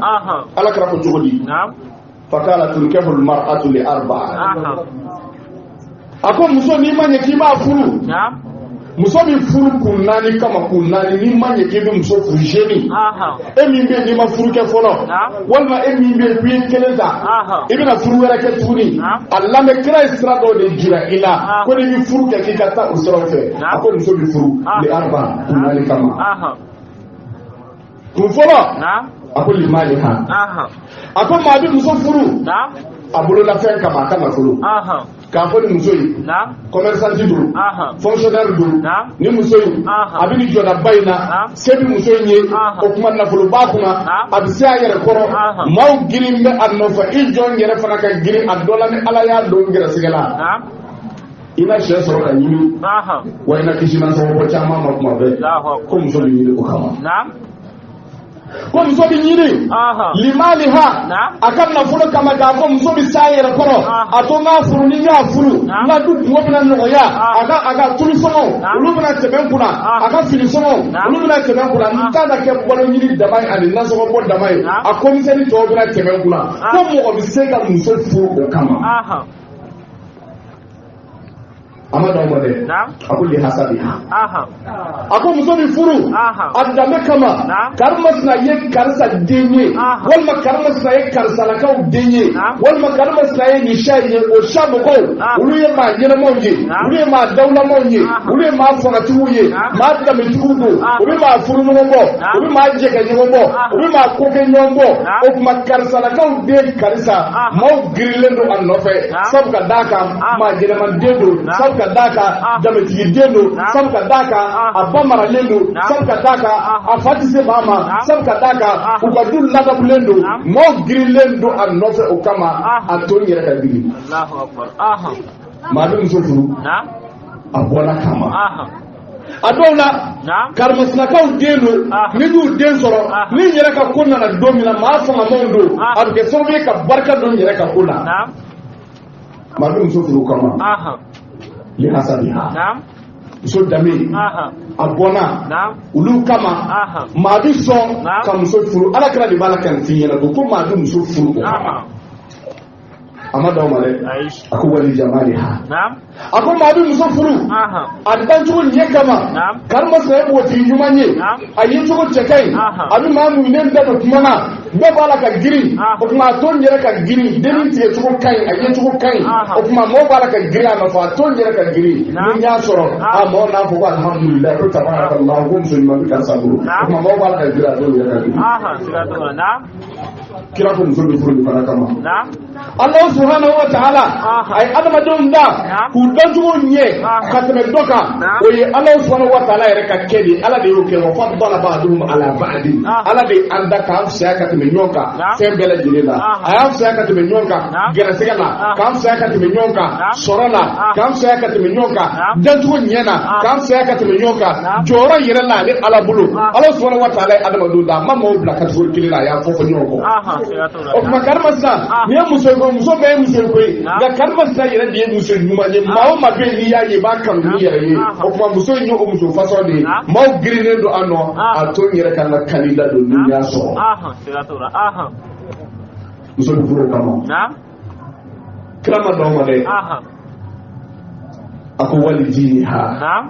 Ala kira ko cogo di? Faqala tunkahu almar'atu li arba'a. A ko muso, n'i ma ɲɛ k'i b'a furu, muso bɛ furu kun naani kama. Kun naani, n'i ma ɲɛ k'i bɛ muso furu, jeune, e min bɛ yen n'i ma furu kɛ fɔlɔ, walima e min bɛ yen k'i ye kelen ta, i bɛna furu wɛrɛ kɛ tuguni, a lamɛn. Kira ye sira dɔw de jira i la ko n'i bɛ furu kɛ, k'i ka taa o siraw fɛ. A ko muso bɛ furu li arba, kun naani kama. Kun fɔlɔ, a ko limaliha. A ko maa bɛ muso furu a bololafɛn kama, a ka nafolo. K'a fɔ ni muso in commerçant don, fonctionnaire don, ni muso in a bɛ nin jɔdaba in na, se bɛ muso in ye, o tuma nafolo b'a kunna, a bɛ se a yɛrɛ kɔrɔ, maaw girin bɛ a nɔfɛ, i jɔn yɛrɛ fana ka girin a dɔ la. Ni Ala y'a don gɛrɛsɛgɛ la, i na sɛ sɔrɔ ka ɲimi, wa i na kisi nasɔngɔ bɔ caman ma kuma bɛɛ. Ko muso bɛ ɲini o kama. Ko muso bɛ ɲini limaliha, a ka nafolo kama, k'a fɔ muso bɛ s'a yɛrɛ kɔrɔ, a to n k'a furu, ni n y'a furu, n ka du kungo bɛna nɔgɔya, a ka tulu sɔngɔ olu bɛna tɛmɛ n kunna, a ka fini sɔngɔ olu bɛna tɛmɛ n kunna, n t'a na kɛ balo ɲini dama ye ani nasɔngɔ bɔ dama ye, a komisɛni tɔw bɛna tɛmɛ n kunna. Ko mɔgɔ bɛ se ka muso furu o kama. A ma dan o ma dɛ, a ko lihasabiha. A ko muso bɛ furu a danbe kama. Karimasina ye karisa den ye, walima karimasina ye karisalakaw den ye, walima karimasina ye nin siya ye, o siya mɔgɔw olu ye maa ɲɛnamaw ye, olu ye maa dawulamaw ye, olu ye maa fangatigiw ye, maa danbetigiw don, u bɛ maa furu ɲɔgɔn bɔ, u bɛ maa jɛkɛ ɲɔgɔn bɔ, u bɛ maa kokɛ ɲɔgɔn bɔ. O tuma karisalakaw den karisa, maaw girilen don a nɔfɛ, sabu ka d'a kan maa ɲɛnamaden don, sabu ka d'a kan danbetigi den don, sabu ka d'a kan a ba maralen don, sabu ka d'a kan a fa tɛ se maa ma, sabu ka d'a kan u ka du ladabulen don, maaw girilen don a nɔfɛ o kama, a to n yɛrɛ ka giri. Maa bɛ muso furu. A bɔnna kama. A dɔw la, karimasinakaw den don, ni y'u den sɔrɔ, ni n yɛrɛ ka ko nana don min na, maa fangamaw don, a bɛ kɛ sababu ye ka barika don n yɛrɛ ka ko la. Maa bɛ muso furu o kama, lihasabiha, muso danbe, a bɔnna olu kama. Maa bɛ sɔn ka muso furu. Ala kira de b'a la ka nin f'i ɲɛna ko maa bɛ muso furu o kama. A ma d'aw ma dɛ. A ko wali jamaliha. A ko maa bɛ muso furu a dancogo ɲɛ kama. Karimasina ye npogotigi ɲuman ye, a ye cogo cɛ ka ɲi, a bɛ maa muɲunen da don kuma na, bɛɛ b'a la ka girin. O tuma a to n yɛrɛ ka girin, dennin tigɛ cogo ka ɲi, a ye cogo ka ɲi. O tuma mɔgɔw b'a la ka girin a nɔfɛ, a to n yɛrɛ ka girin. Ni n y'a sɔrɔ, a mɔgɔw n'a fɔ ko alihamudulilayi, ko tabarakallah, ko muso ɲuman bɛ karisa bolo. O tuma mɔgɔw b'a la ka girin, a to n yɛrɛ ka girin. Kira ko muso bɛ furu nin fana kama. Allah subhanahu wa ta'ala a ye adamadenw da k'u dancogo ɲɛ ka tɛmɛ dɔ kan. O ye Allah subhanahu wa ta'ala yɛrɛ ka kɛ de ye. Ala de y'o kɛ. Wa faddala ba'duhum ala ba'din. Ala de ye an da k'an fisaya ka tɛmɛ ɲɔgɔn kan fɛn bɛɛ lajɛlen la. A y'an fisaya ka tɛmɛ ɲɔgɔn kan gɛrɛsɛgɛ la, k'an fisaya ka tɛmɛ ɲɔgɔn kan sɔrɔ la, k'an fisaya ka tɛmɛ ɲɔgɔn kan dancogo ɲɛ na, k'an fisaya ka tɛmɛ ɲɔgɔn kan jɔyɔrɔ yɛrɛ la ale Ala bolo. Allah subhanahu wa ta'ala ye adamadenw da, a ma maaw bila catégorie kelen na, a y'a fɔ fɔ ɲɔgɔn kɔ. O tuma karimasina nin ye muso ye ko muso bɛɛ ye muso ye koyi, nka karimasina yɛrɛ de ye muso ɲuman ye. Maa o maa bɛ yen, n'i y'a ye, i b'a kanu n'i yɛrɛ ye. O tuma muso in ye o muso fasɔn de ye, maaw girinnen don a nɔ. A to n yɛrɛ ka n ka kani da don ni n y'a sɔrɔ. Muso bɛ furu o kama. Kira ma dɔn ma dɛ. A ko wali diniha.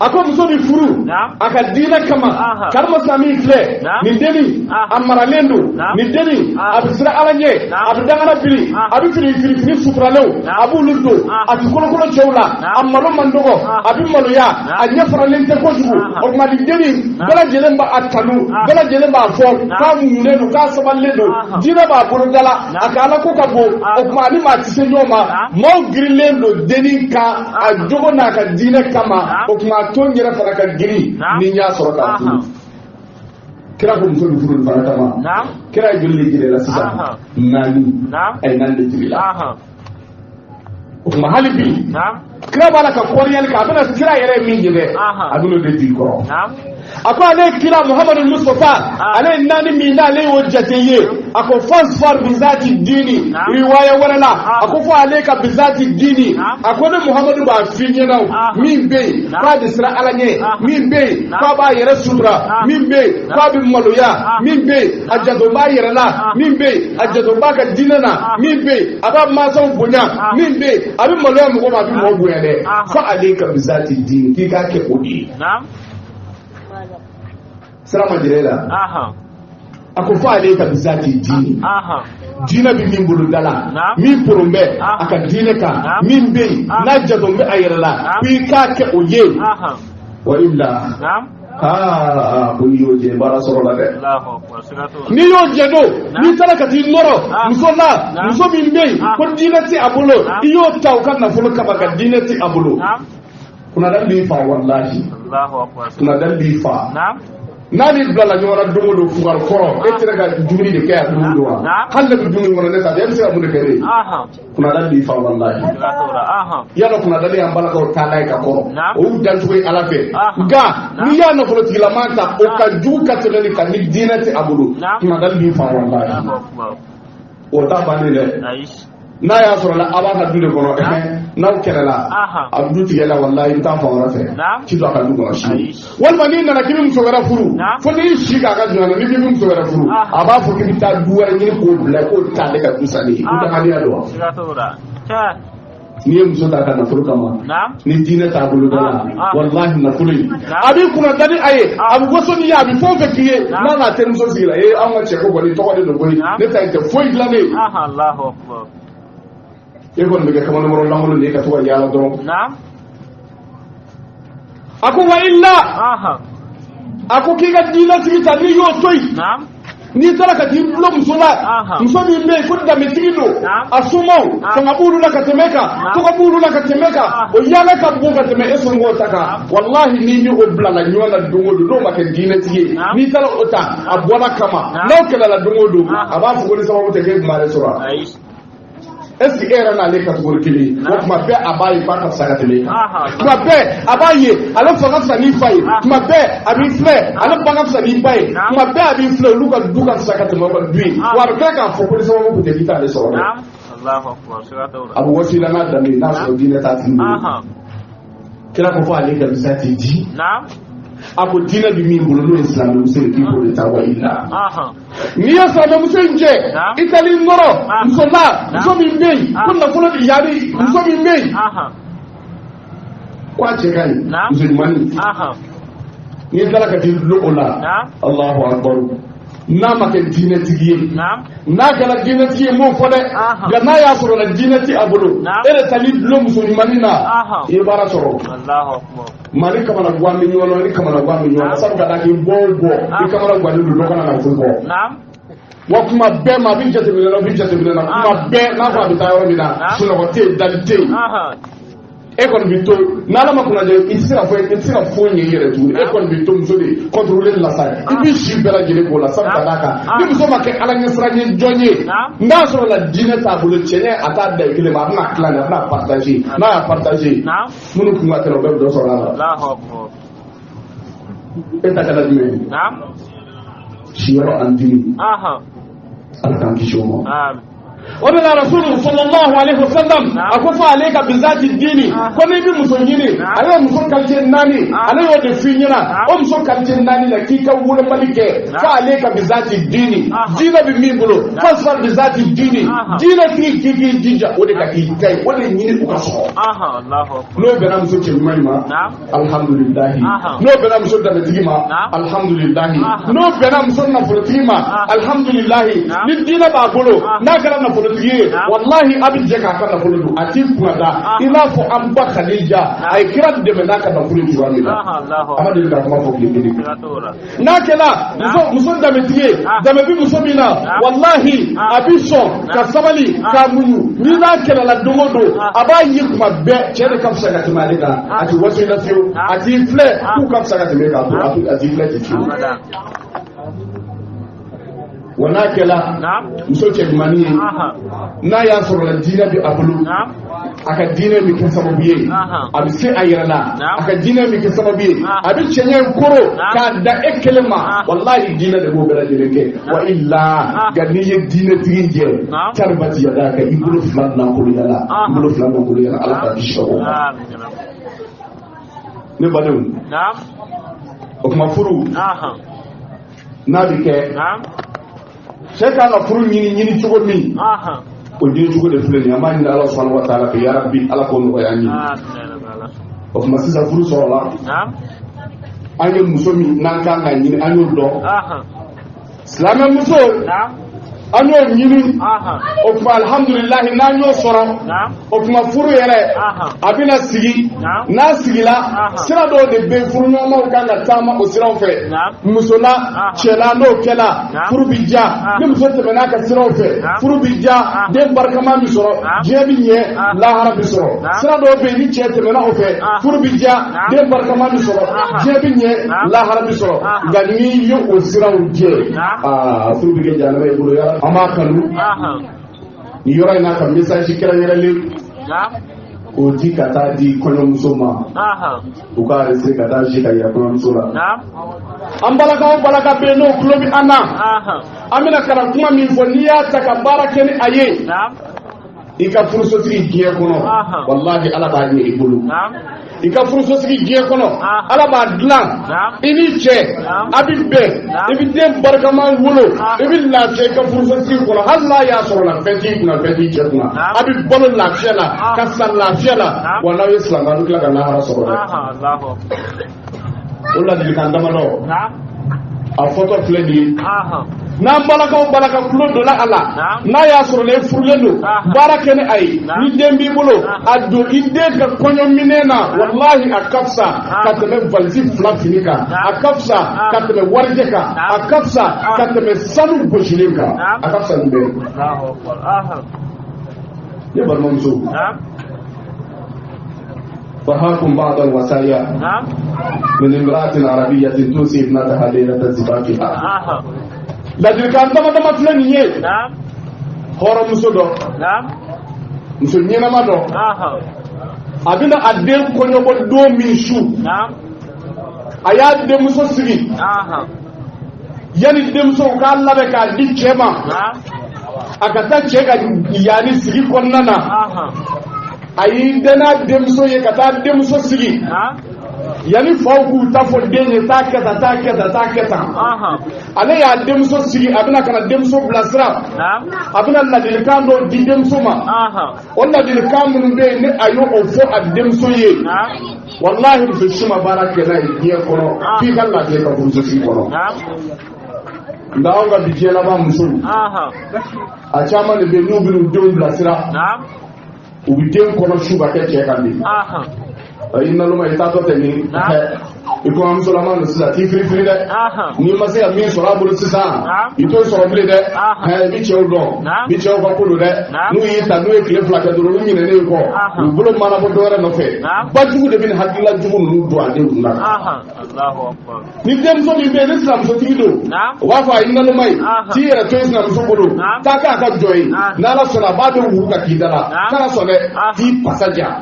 A ko muso bɛ furu a ka diinɛ kama. Karimasina min filɛ nin dennin, a maralen don. Nin dennin, a bɛ siran Ala ɲɛ, a bɛ dangana biri, a bɛ fini fini fini suturalenw, a b'olu don, a tɛ kolokolo cɛw la, a malo man dɔgɔ, a bɛ maloya, a ɲɛ faralen tɛ kojugu. O tuma nin dennin, bɛɛ lajɛlen b'a kanu, bɛɛ lajɛlen b'a fɔ k'a muɲunen don, k'a sabalilen don, diinɛ b'a bolo da la, a ka Ala ko ka bon. O tuma ani maa tɛ se ɲɔgɔn ma, maaw girinnen don dennin kan a jogo n'a ka diinɛ kama. O tuma a to n yɛrɛ fana ka girin ni n y'a sɔrɔ k'a furu. Kira ko muso bɛ furu nin fana kama. Kira ye joli de jira la sisan? Naani. A ye naani de jira la. O tuma hali bi kira b'a la ka kɔriyali kɛ, a bɛna kira yɛrɛ ye min ye dɛ, a bɛn'o de di kɔrɔ. A ko ale ye kira Muhamadu Mustafa, ale ye naani min n'ale y'o jate ye. A ko fasfar bizati dini. Riwaya wɛrɛ la, a ko fo ale ka bizati dini. A ko ne Muhamadu b'a f'i ɲɛna, min bɛ yen k'a bɛ siran Ala ɲɛ, min bɛ yen k'a b'a yɛrɛ sutura, min bɛ yen k'a bɛ maloya, min bɛ yen a janto b'a yɛrɛ la, min bɛ yen a janto b'a ka diinɛ na, min bɛ yen a b'a mansaw bonya, min bɛ yen a bɛ maloya mɔgɔ ma, a bɛ mɔgɔ bonya dɛ. Fo ale ka bizati dini, k'i k'a kɛ o de ye. Sira ma jira e la. A ko fo ale ka bizati diini, diinɛ bɛ min bolo da la, min poron bɛ a ka diinɛ kan, min bɛ yen n'a janto bɛ a yɛrɛ la, ko i k'a kɛ o ye. Wa illa, aa, ko n'i y'o jɛ, baara sɔrɔ la dɛ. N'i y'o jɛ don, n'i taara ka t'i nɔrɔ muso la, muso min bɛ yen ko diinɛ tɛ a bolo, i y'o ta o ka nafolo kama, ka diinɛ tɛ a bolo, kunnadali b'i fa. Walahi, kunnadali b'i fa. N'a ni bilala ɲɔgɔn na don o don, fugari kɔrɔ, e tɛ ka dumuni de kɛ yan don o don wa? Hali ne bɛ dumuni kɔnɔ, ne ta e bɛ se ka mun de kɛ ne ye? Kunnadali b'i fa, walahi. Yala kunnadali y'an balakaw taa n'a ye ka kɔrɔ, o y'u dancogo ye Ala fɛ. Nka n'i y'a nafolotigilama ta, o ka jugu ka tɛmɛ nin kan ni diinɛ tɛ a bolo. Kunnadali b'i fa, walahi. O t'a bannen dɛ. N'a y'a sɔrɔ la a b'a ka du de kɔnɔ, n'aw kɛlɛla, a bɛ du tigɛ la, walahi, i bɛ taa fan wɛrɛ fɛ, ci don a ka du kɔnɔ sini. Walima n'i nana k'i bɛ muso wɛrɛ furu, fo n'i si k'a ka jɔn na, n'i k'i bɛ muso wɛrɛ furu, a b'a fɔ k'i bɛ taa du wɛrɛ ɲini k'o bila, k'o t'ale ka du salen ye. Ko dangadenya don wa? N'i ye muso ta ka nafolo kama, ni diinɛ t'a bolo da la, walahi, nafolo in a b'i kunna da ni a ye, a bɛ waso n'i ye, a bɛ fɛn o fɛn k'i ye. N'a n'a terimuso sigira, ee, anw ka cɛ ko kɔni tɔgɔ de don koyi, ne ta in tɛ foyi dilan ne ye. E kɔni bɛ kɛ kamalenkɔrɔ lankolon de ye ka to ka yaala dɔrɔn. A ko wa illa, a ko k'i ka diinɛtigi ta, n'i y'o to yen, n'i taara ka t'i dulon muso la, muso min bɛ yen ko danbetigi don, a somaw fanga b'olu la ka tɛmɛ kan, tɔgɔ b'olu la ka tɛmɛ kan, o yaala ka bon ka tɛmɛ e somɔgɔw ta kan, walahi, n'i ni o bilala ɲɔgɔn na don o don, n'o ma kɛ diinɛtigi ye, n'i taara o ta a bɔra kama, n'aw kɛlɛla don o don, a b'a fɔ ko ni sababu tɛ k'e tun b'ale sɔrɔ. Est-ce que e yɛrɛ n'ale catégorie kelen ye? O tuma bɛɛ a b'a ye k'a ka fisa ka tɛmɛ e kan. Tuma bɛɛ a b'a ye ale fa ka fisa n'i fa ye. Tuma bɛɛ a b'i filɛ ale ba ka fisa n'i ba ye. Tuma bɛɛ a b'i filɛ olu ka du ka fisa ka tɛmɛ aw ka du ye. Wa a bɛ tila k'a fɔ ko ni sababu tun tɛ k'i t'ale sɔrɔ dɛ. A bɛ waso i la n'a danbe ye n'a sɔrɔ diinɛ t'a tigi bolo. Kira ko fo ale ka bisa t'i di. A ko diinɛ bɛ min bolo n'o ye silamɛmuso ye k'i k'o de ta wa i la. N'i ye silamɛmuso in jɛ i taar'i nɔrɔ muso la muso min bɛ yen ko nafolo bɛ yaari muso min bɛ yen ko a cɛ ka ɲi muso ɲumannin n'i taara ka t'i dulon o la Alahu akibaru n'a ma kɛ diinɛtigi ye n'a kɛra diinɛtigi ye m'o fɔ dɛ nka n'a y'a sɔrɔ la diinɛ ti a bolo e de taar'i dulon muso ɲumannin na i ye baara sɔrɔ. Maa ni kamana gan bɛ ɲɔgɔn na ni kamana gan bɛ ɲɔgɔn na sabu ka d'a kan i bɔ o bɔ i kamana gannen don dɔ kana na foyi kɔ wa kuma bɛɛ maa bɛ jateminɛ na bɛ jateminɛ na kuma bɛɛ n'a fɔ a bɛ taa yɔrɔ min na sunɔgɔ tɛ yen dali tɛ yen e kɔni bɛ to n'ala ma kunna jɛ i tɛ se ka fɔ i tɛ se ka foyi ɲɛ i yɛrɛ tuguni e kɔni bɛ to muso de contrôler la sa i b'i si bɛɛ lajɛlen k'o la sabu ka d'a kan ni muso ma kɛ ala ɲɛsiran ye jɔn ye n'a sɔrɔ la diinɛ t'a bolo cɛɲɛ a t'a da i kelen ma a bɛna tila de a bɛna partager n'a y'a partager minnu kun ka tɛmɛ o bɛɛ bɛ dɔ sɔrɔ a la e ta kɛra jumɛn ye siyɔrɔ ani dimi ala k'an kisi o ma. O de la Rasulu sallallahu alaihi wasallam a ko fo ale ka bizati dini ko n'i bɛ muso ɲini ale ye muso qualité naani ale y'o de f'i ɲɛna o muso qualité naani na k'i ka wolomali kɛ fo ale ka bizati dini diinɛ bɛ min bolo fasfar bizati dini diinɛ tigi k'i k'i jija o de ka k'i ta ye o de ɲini u ka sɔrɔ. N'o bɛnna muso cɛ ɲuman in ma alhamdulilahi n'o bɛnna muso danbetigi ma alhamdulilahi n'o bɛnna muso nafolotigi ma alhamdulilahi ni diinɛ b'a bolo n'a kɛra nafolotigi ye walahi a bɛ jɛ k'a ka nafolo dun a t'i kunna da i n'a fɔ an ba Khadija a ye kira dɛmɛ n'a ka nafolo ye cogoya min na a ma deli ka kuma fɔ tile kelen. N'a kɛra muso danbetigi ye danbe bɛ muso min na walahi a bɛ sɔn ka sabali k'a muɲu n'i n'a kɛlɛla don o don a b'a ye kuma bɛɛ cɛ de ka fisa ka tɛmɛ ale kan a ti waso i la fiyewu a t'i filɛ k'u ka fisa ka tɛmɛ e kan a t'i filɛ ten fiyewu. Wa n'a kɛra muso cɛ ɲumannin ye n'a y'a sɔrɔ la diinɛ bɛ a bolo a ka diinɛ bɛ kɛ sababu ye a bɛ se a yɛrɛ la a ka diinɛ bɛ kɛ sababu ye a bɛ cɛɲɛ in koro k'a da e kelen ma walahi diinɛ de b'o bɛɛ lajɛlen kɛ wa illa nka n'i ye diinɛtigi jɛ taribati yada ka i bolo fila lankolonya la i bolo fila lankolonya la ala k'a kisi o ma. Ne badenw o tuma furu n'a bɛ kɛ cɛ kan ka furu ɲini ɲini cogo min o ɲini cogo de filɛ nin ye an b'a ɲini Ala subahana wa taala fɛ yarabi Ala k'o nɔgɔya an ye. O tuma sisan furu sɔrɔla an ye muso min n'an kan ka ɲini an y'o dɔn silamɛmuso an y'o ɲini o tuma alihamudulilahi n'an y'o sɔrɔ o tuma furu yɛrɛ a bɛna sigi n'a sigila sira dɔw de bɛ furuɲɔgɔnmaw kan ka taama o siraw fɛ muso la cɛ la n'o kɛla furu bɛ diya ni muso tɛmɛna a ka siraw fɛ furu bɛ diya den barikama bɛ sɔrɔ diɲɛ bɛ ɲɛ lahara bɛ sɔrɔ sira dɔw bɛ yen ni cɛ tɛmɛna o fɛ furu bɛ diya den barikama bɛ sɔrɔ diɲɛ bɛ ɲɛ lahara bɛ sɔrɔ nka n'i ye o siraw jɛ aa furu bɛ kɛ jahanama i bolo yala an b'a kanu nin yɔrɔ in na ka message kɛrɛnkɛrɛnlen k'o di ka taa di kɔɲɔmuso ma u k'a enregistrer ka taa ji ka yira kɔɲɔmuso la an balaka o balaka bɛ yen n'o tulo bɛ an na an bɛna ka na kuma min fɔ n'i y'a ta ka baara kɛ ni a ye i ka furusosigi diɲɛ kɔnɔ walahi ala b'a ɲɛ i bolo i ka furusosigi diɲɛ kɔnɔ ala b'a dilan i ni cɛ a bɛ bɛn i bɛ den barikama wolo i bɛ lafiya i ka furusosigi kɔnɔ hali n'a y'a sɔrɔ la fɛn t'i kunna fɛn t'i cɛ kunna a bɛ balo lafiya la ka sa lafiya la wa n'aw ye silamɛ a bɛ tila ka lahara sɔrɔ dɛ o ladilikan damadɔ a fɔtɔ filɛ nin ye n'an balakaw balaka tulo donna a la n'a y'a sɔrɔ ne furulen don baara kɛ ni a ye ni den b'i bolo a don i den ka kɔɲɔminɛn na walahi a ka fisa ka tɛmɛ valisi fila fini kan a ka fisa ka tɛmɛ warijɛ kan a ka fisa ka tɛmɛ sanu gosilen kan a ka fisa nin bɛɛ ye. Ne balimamuso فهاكم بعض الوصايا من امرأة عربية توصي ابنتها ليلة زفافها. Ladilikan dama dama filɛ nin ye hɔrɔnmuso dɔ Muso ɲɛnama dɔ a bɛna a den kɔɲɔbɔ don min su, a y'a denmuso sigi, yanni denmuso k'a labɛn k'a di cɛ ma, a ka taa cɛ ka yanni sigi kɔnɔna na, a y'i dɛn n'a denmuso ye ka taa denmuso sigi, yanni faw k'u ta fɔ den ye, taa kɛ tan, taa kɛ tan, taa kɛ tan. Ale y'a denmuso sigi, a bɛna ka na denmuso bilasira, a bɛna ladilikan dɔw di denmuso ma. O ladilikan minnu bɛ yen, ni a y'o fɔ a denmuso ye, walahi muso si ma baara kɛ n'a ye diɲɛ kɔnɔ f'i ka lafiya ka furusosigi kɔnɔ. Nka anw ka bi diɲɛ laban musow, a caman de bɛ yen, n'u bɛn'u denw bilasira, u bɛ den kɔnɔ su ka kɛ cɛ kan de. I naloma, i taatɔ tɛ nin, i kɔɲɔmusolama don sisan, t'i firifiri dɛ. N'i ma se ka min sɔrɔ a bolo sisan, i t'o sɔrɔ bilen dɛ. I bɛ cɛw dɔn, i bɛ cɛw ka ko don dɛ. N'u y'i ta, n'u ye tile 2 kɛ dɔrɔn, olu ɲinɛnen kɔ, u bolo mana bɔ dɔwɛrɛ nɔfɛ. Bajugu de bɛ nin hakilila jugu ninnu don a den kunna. Ni denmuso min bɛ yen, ni sinamusotigi don, o b'a fɔ a ye naloma ye, t'i yɛrɛ to yen sinamuso bolo, taa k'a ka jɔ ye, n'Ala sɔnna a b'a bɛ wuru ka k'i da la, kana sɔn dɛ, t'i pasa ja.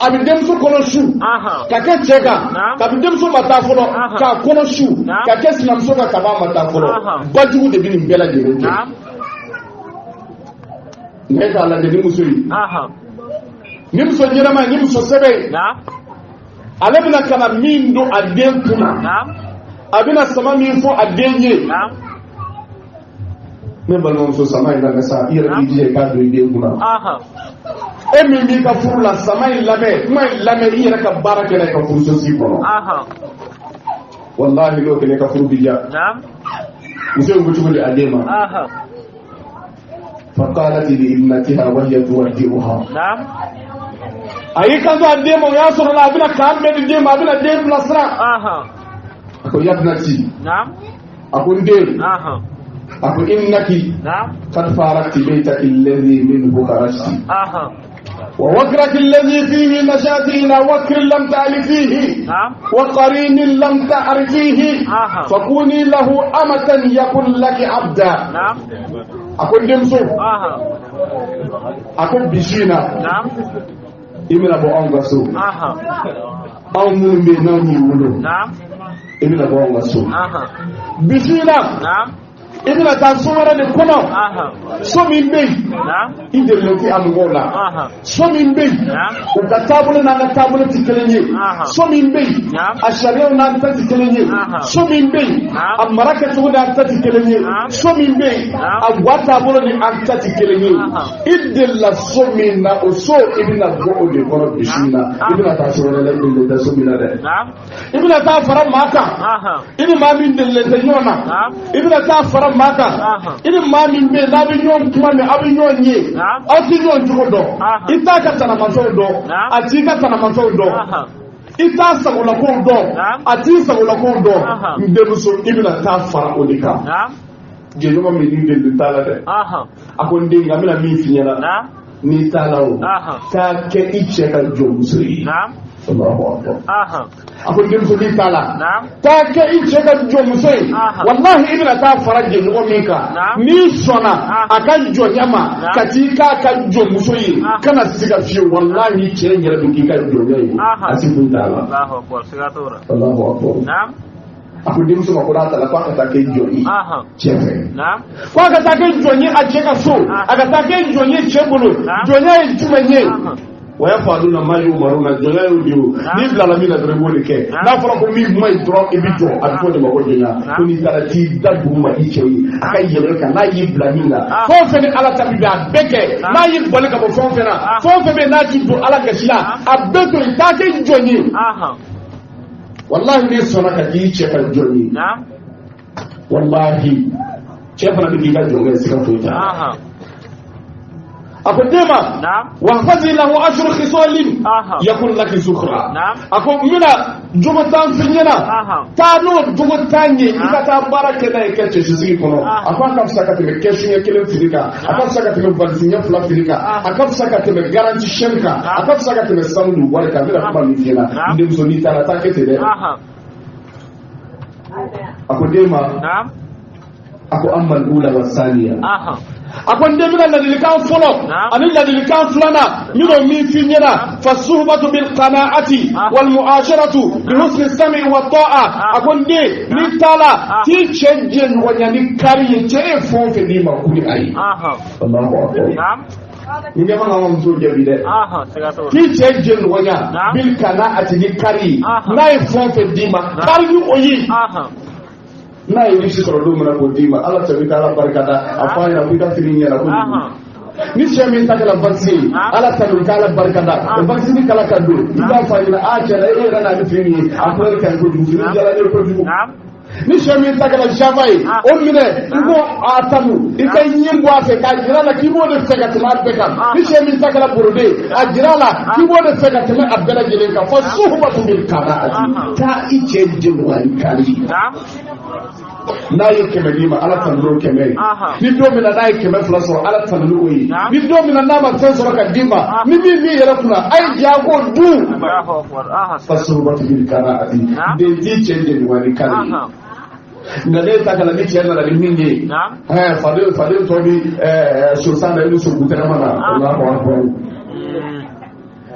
A bɛ denmuso kɔnɔ su ka kɛ cɛ kan, kabi denmuso ma taa fɔlɔ, k'a kɔnɔ su ka kɛ sinamuso kan, kab'a ma taa fɔlɔ. Bajugu de bɛ nin bɛɛ lajɛlen kɛ. Nka e k'a lajɛ, ni muso ye, ni muso ɲɛnama ye, ni muso sɛbɛ ye, ale bɛna ka na min don a den kunna, a bɛna sama min fɔ a den ye. Ne balimamuso, sama in lamɛn sa, i yɛrɛ k'i jija i k'a don i den kunna. E min b'i ka furu la, sama in lamɛn, kuma in lamɛn, i yɛrɛ ka baara kɛ n'a ye ka furusosigi kɔnɔ. Walahi n'o kɛlen, ka furu bi diya. Muso in ko cogo di a den ma? فقالت لابنتها وهي تودعها. A y'i kanto a den ma, o y'a sɔrɔ la a bɛna k'an bɛɛ di den ma, a bɛna den bilasira. A ko يا ابنتي, a ko n den, a ko إنك قد فارقت بيتك الذي منه خرجت ووكرك الذي فيه نشأت إلى وكر لم تألفيه وقرين لم تعرفيه، فكوني له أمة يكن لك عبدا. A ko n denmuso, a ko bi na i bɛna bɔ anw ka so, anw minnu bɛ yen n'anw y'i wolo, i bɛna bɔ anw ka so bi na, i bɛna taa so wɛrɛ de kɔnɔ, so min bɛ yen i delilen tɛ a mɔgɔw la, so min bɛ yen u ka taabolo n'an ka taabolo tɛ kelen ye, so min bɛ yen a sariyaw n'an ta tɛ kelen ye, so min bɛ yen a mara kɛcogo n'an ta tɛ kelen ye, so min bɛ yen a ga taabolo ni an ta tɛ kelen ye. I delila so min na, o so, i bɛna bɔ o de kɔnɔ bi su in na, i bɛna taa so wɛrɛ la, i delilen tɛ so min na dɛ. I bɛna taa fara maa kan, i ni maa min delilen tɛ ɲɔgɔn na. I bɛna taa fara maa kan, i ni maa min bɛ yen n'a bɛ ɲɔgɔn kuma mɛn, aw bɛ ɲɔgɔn ye, aw tɛ ɲɔgɔn cogo dɔn. I t'a ka tanamafɛnw dɔn, a t'i ka tanamafɛnw dɔn. I t'a sagolakow dɔn, a t'i sagolakow dɔn. N denmuso, i bɛna taa fara o de kan, jɛɲɔgɔn min n'i delilen t'a la dɛ. A ko n den, nka n bɛna min f'i ɲɛna, n'i taara o, taa kɛ i cɛ ka jɔnmuso ye. Allahu akbar. A ko denmuso, n'i t'a la, taa kɛ i cɛ ka jɔnmuso ye. Walahi i bɛna taa fara jɛɲɔgɔn min kan, n'i sɔnna a ka jɔnya ma ka t'i k'a ka jɔnmuso ye, kana siga fiyewu, walahi cɛ in yɛrɛ bɛ k'i ka jɔnya ye, a si kun t'a la. Allahu akbar. A ko denmuso ma ko n'a taara, ko a ka taa kɛ jɔn ye cɛ fɛ, ko a ka taa kɛ jɔn ye a cɛ ka so, a ka taa kɛ jɔn ye cɛ bolo. Jɔnya ye jumɛn ye? ويفعلون ما يؤمرون. Jɔnya y'o de ye o, n'i bilala min na dɔrɔn, i b'o de kɛ. N'a fɔra ko min ma ɲi dɔrɔn, i bɛ jɔ. A bɛ fɔ o de ma ko jɔnya. Ko n'i taara t'i da dugu ma i cɛ ye, a ka yɛlɛ kan, n'a y'i bila min na, fɛn o fɛn ni Ala ta bi bɛn, a bɛɛ kɛ. N'a y'i bali ka bɔ fɛn o fɛn na, fɛn o fɛn bɛ yen n'a t'i don Ala gasi la, a bɛɛ to yen, taa kɛ jɔn ye. Walahi n'i sɔnna ka k'i cɛ ka jɔn ye, walahi cɛ fana bɛ k'i ka jɔn ye, siga foyi t'a la. A ko den ma واحفظي له عشر خصال يكن لك ذخرا. A ko n bɛna jogo 10 f'i ɲɛna, taa n'o jogo 10 ye, i ka taa baara kɛ n'a ye kɛ cɛsiri kɔnɔ. A ko a ka fisa ka tɛmɛ kɛsu ɲɛ kelen fili kan, a ka fisa ka tɛmɛ valisi ɲɛ 2 fili kan, a ka fisa ka tɛmɛ garanti chaîne kan, a ka fisa ka tɛmɛ sanu ni wari kan. N bɛna kuma min f'i ɲɛna, n denmuso, n'i taara, taa kɛ ten dɛ. A ko den ma, a ko أما الأولى والثانية. A ko n den bɛna ladilikan fɔlɔ ani ladilikan filanan n bɛn'o min f'i ɲɛna. Fasuhbatu bil qana'ati wal mu'asharatu bi husni sami wa ta'a. A ko n den, n'i taala t'i cɛ jɛɲɔgɔnya ni kari ye, cɛ ye fɛn o fɛn d'i ma, kuli a ye. Allahu akbar. Ni ɲɛ man ka muso jaabi dɛ. K'i cɛ jɛɲɔgɔnya bil qana'ati ni kari ye, n'a ye fɛn o fɛn d'i ma, kari ni o ye. N'a ye luxe sɔrɔ don min na k'o d'i ma, Ala tɛ i ka Ala barika da, a fɔ a ɲɛna ko i ka fini ɲɛna kojugu. Ni cɛ min ta kɛra waxi ye, Ala ta don, i ka Ala barika da, o waxi ni kala ka don, i b'a fɔ a ɲɛna: a cɛ e yɛrɛ n'a ni fini ye, a couleur ka ɲi kojugu, fini diyara ne ye kojugu. Ni cɛ min ta kɛra java ye, o minɛ, i b'o a tanu, i ka ɲin bɔ a fɛ k'a jira a la k'i b'o de fɛ ka tɛmɛ a bɛɛ kan. Ni cɛ min ta kɛra brodé, a jira a la k'i b'o de fɛ ka tɛmɛ a bɛɛ lajɛlen kan. Fɔ suhbatu bil qana'ati, taa i cɛ jɛɲɔgɔnya ni kari. N'a ye 100 d'i ma, Ala tanu n'o 100 ye. Ni don min na n'a ye 200 sɔrɔ, Ala tanu n'o ye. Ni don min na n'a ma fɛn sɔrɔ ka d'i ma, ni min b'i yɛrɛ kunna, a ye jago dun. Fasuhbatu bil qana'ati, den t'i cɛ jɛɲɔgɔnya ni kari ye. Nka ne ta kɛla ni cɛ nana ni min ye, faden tɔ bi sosan na, i ni sonkutɛrɛma na. Allahu akbar.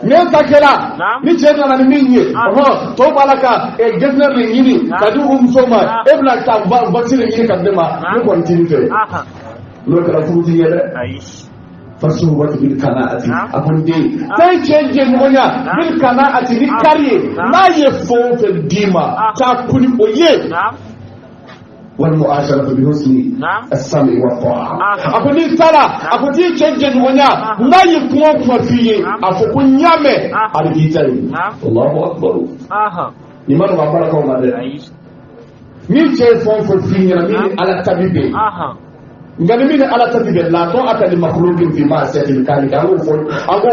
Ne ta kɛra ni cɛ nana ni min ye, ɔhɔn, tɔw b'a la ka getzner de ɲini ka di u muso ma, e bɛna taa waxi de ɲini ka di ne ma, ne kɔni t'i fɛ. N'o kɛra, furu ti ɲɛ dɛ. Fasuhbatu bil qana'ati. A ko n den, fɛn cɛ jɛɲɔgɔnya bil qana'ati ni kari ye, n'a ye fɛn o fɛn d'i ma, taa kuli o ye. Wal mu'asharatu bi husni as-sam'i wa ta'a. A ko n'i taara, a ko t'i cɛ jɛɲɔgɔnya, n'a ye kuma o kuma f'i ye, a fɔ ko n y'a mɛn, a bɛ k'i ta ye. Allahu akbar. Nin ma nɔgɔ an balakaw ma dɛ. Ni cɛ ye fɛn o fɛn f'i ɲɛna min ni Ala ta bi bɛn, nka ni min ni Ala ta bi bɛn, la ta'ata li makhluqin fi ma'siyatil khaliq. An k'o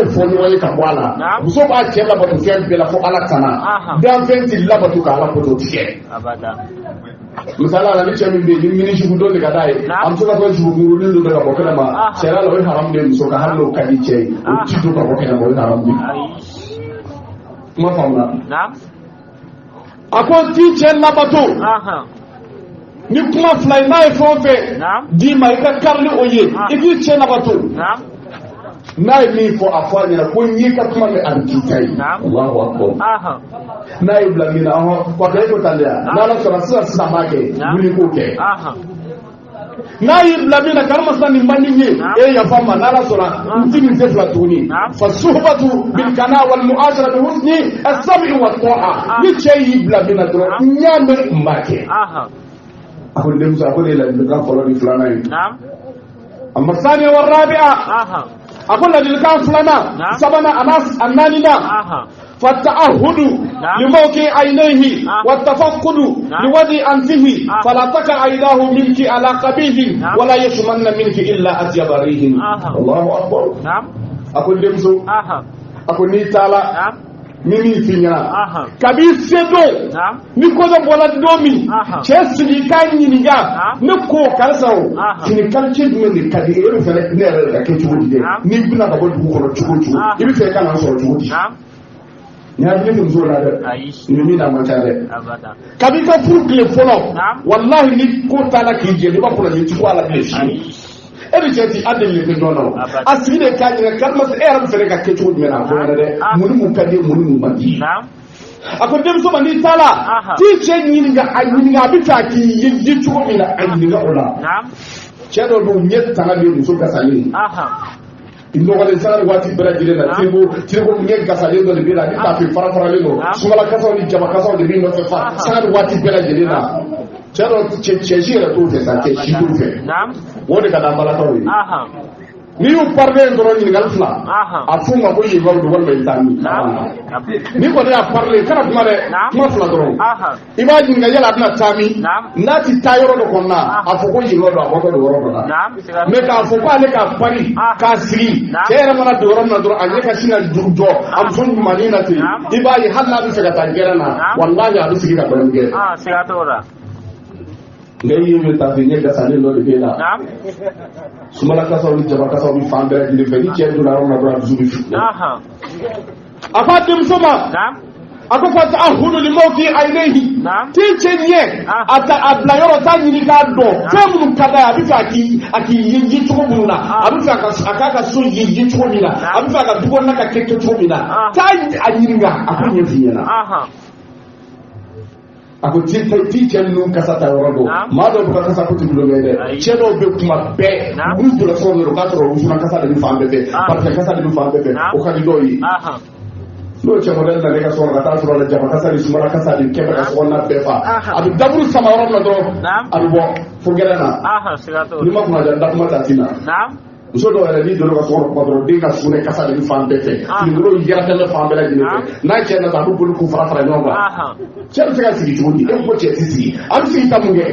fɔ ɲɔgɔn ye ka bɔ a la. Muso b'a cɛ labato fɛn bɛɛ la fo Ala tana. Danfɛn ti labato ka Ala koto tigɛ. Misali la, ni cɛ min bɛ yen ni mini jupe don de ka d'a ye, a muso ka fɛn jupe kunkurunin don ka bɔ kɛnɛ ma, sariya la o ye haram de ye muso ka, hali n'o ka di cɛ ye, o ti don ka bɔ kɛnɛ ma, o ye haram de ye. Kuma faamuna? A ko t'i cɛ labato ni kuma fila ye, n'a ye fɛn o fɛn d'i ma, i ka kari ni o ye, i k'i cɛ labato. N'a ye min fɔ, a fɔ a ɲɛna ko n y'i ka kuma mɛn, a bɛ k'i ta ye. Allahu akbar. N'a y'i bila min na, ɔhɔn, kɔkɛ, e ko tan de ya, n'Ala sɔnna, sisan sisan b'a kɛ, wuli k'o kɛ. N'a y'i bila min na, karimasa nin man di n ye, e yafa n ma, n'Ala sɔnna n ti nin se fila tuguni. Fa suhbatu bil kana wal mu'ashara bi husni as-sam'i wa ta'a. Ni cɛ y'i bila min na dɔrɔn, n y'a mɛn, n b'a kɛ. A ko denmuso, a ko ne ye ladilikan fɔlɔ ni filanan ye. Amma saniya wa rabi'a, a ko ladilikan filanan, sabanan, a naaninan: فالتعهد لموقع عينيه والتفقد لوضع أنفه، فلا تقع عيناه منك على قبيح ولا يشمن منك إلا أطيب ريح. الله أكبر. A ko denmuso, a ko n'i taala, ni min f'i ɲɛna kabi se don, ni ko dɔ bɔra don min, cɛ sigi i k'a ɲininka: ne ko karisa, o fini qualité jumɛn de ka di e bɛ fɛ ne yɛrɛ ka kɛ cogo di dɛ? N'i bɛna ka bɔ dugu kɔnɔ cogo o cogo, i bɛ fɛ i ka na n sɔrɔ cogo di? Nin hakili tɛ musow la dɛ. Nin min na man ca dɛ. Kabi i ka furu tile fɔlɔ, walahi, ni ko taara k'i jɛ, n'i b'a fɔ i ti bɔ a la bilen fiyewu. E ni cɛ ti a delilen tɛ ɲɔgɔn na, o a sigi de k'a ɲininka: karisa, e yɛrɛ bɛ fɛ ka kɛ cogo jumɛn na? A fɔ ɲɛna dɛ, mun ni mun ka di ye, mun ni mun man di ye? A ko denmuso ma, n'i taara, t'i cɛ ɲininka, a ɲininka a bɛ fɛ a k'i ye cogo min na, a ɲininka o la. Cɛ dɔw bɛ yen, u ɲɛ tanga bɛ muso gasalen ye, nɔgɔlen sanga ni waati bɛɛ lajɛlen na, tiriko tiriko, ɲɛ gasalen dɔ de bɛ na ni tafe fara faralen don, sumala kasaw ni jaba kasaw de b'i nɔfɛ fa sanga ni waati bɛɛ lajɛlen na. Cɛ dɔ, cɛ si yɛrɛ t'o fɛ sa, cɛ si t'o fɛ. O de ka d'an balakaw ye. N'i y'u parler dɔrɔn, ɲininkali fila, a f'u ma ko yen don walima i taa min. N'i kɔni y'a parler, kana kuma dɛ, kuma fila dɔrɔn. I b'a ɲininka yala a bɛna taa min, n'a ti taa yɔrɔ dɔ kɔnɔ na, a fɔ ko yen don, a bɔtɔ don yɔrɔ dɔ la. Mais k'a fɔ ko ale ka pari k'a sigi, cɛ yɛrɛ mana don yɔrɔ min na dɔrɔn, a ɲɛ ka sin ka jɔ a muso ɲumannin na ten, i b'a ye hali n'a bɛ fɛ ka taa gɛrɛn na, walahi, a bɛ sigi ka dɔɔnin kɛ. Nka i ye min ta fɛ, ɲɛ gasalen dɔ de b'e la, sumala kasaw ni jaba kasaw bɛ fan bɛɛ lajɛlen fɛ. Ni cɛ donna yɔrɔ min na dɔrɔn, a dusu bɛ fili. A f'a denmuso ma. A ko fa ta'ahudu li mawti aynihi, t'i cɛ ɲɛ a ta a bila yɔrɔ t'a ɲini k'a dɔn fɛn minnu ka d'a ye, a bɛ fɛ a k'i ye cogo minnu na, a bɛ fɛ a k'a ka so ye cogo min na, a bɛ fɛ a ka du kɔnɔna ka kɛ cogo min na, t'a a ɲininka, a k'o ɲɛf'i ɲɛna. A ko t'i cɛ ninnu kasa ta yɔrɔ dɔn. Maa dɔw bɛ ka kasa ko ti tulonkɛ dɛ. Cɛ dɔw bɛ kuma bɛɛ n'u donna so kɔnɔ, o k'a sɔrɔ wusulan kasa de bɛ fan bɛɛ fɛ, parfum kasa de bɛ fan bɛɛ fɛ, o ka di dɔw ye. N'o cɛ mɔdɛli nana e ka so kɔnɔ ka taa sɔrɔ la jaba kasa ni sumala kasa de kɛ bɛ ka so kɔnɔna bɛɛ fa, a bɛ daburu sama yɔrɔ min na dɔrɔn, a bɛ bɔ fo gɛrɛn na. N'i ma kunna ja, dakuma ta ti na. Muso dɔw yɛrɛ, n'i donna ka so kɔnɔ kuma dɔrɔn, den ka sugunɛ kasa de bɛ fan bɛɛ fɛ, finikolo yɛrɛkɛ bɛ fan bɛɛ lajɛlen fɛ. N'a cɛ nana, a bɛ boli k'u fara fara ɲɔgɔn kan. Cɛ bɛ se ka sigi cogo di? E ko cɛ tɛ sigi, a bɛ sigi ka mun kɛ?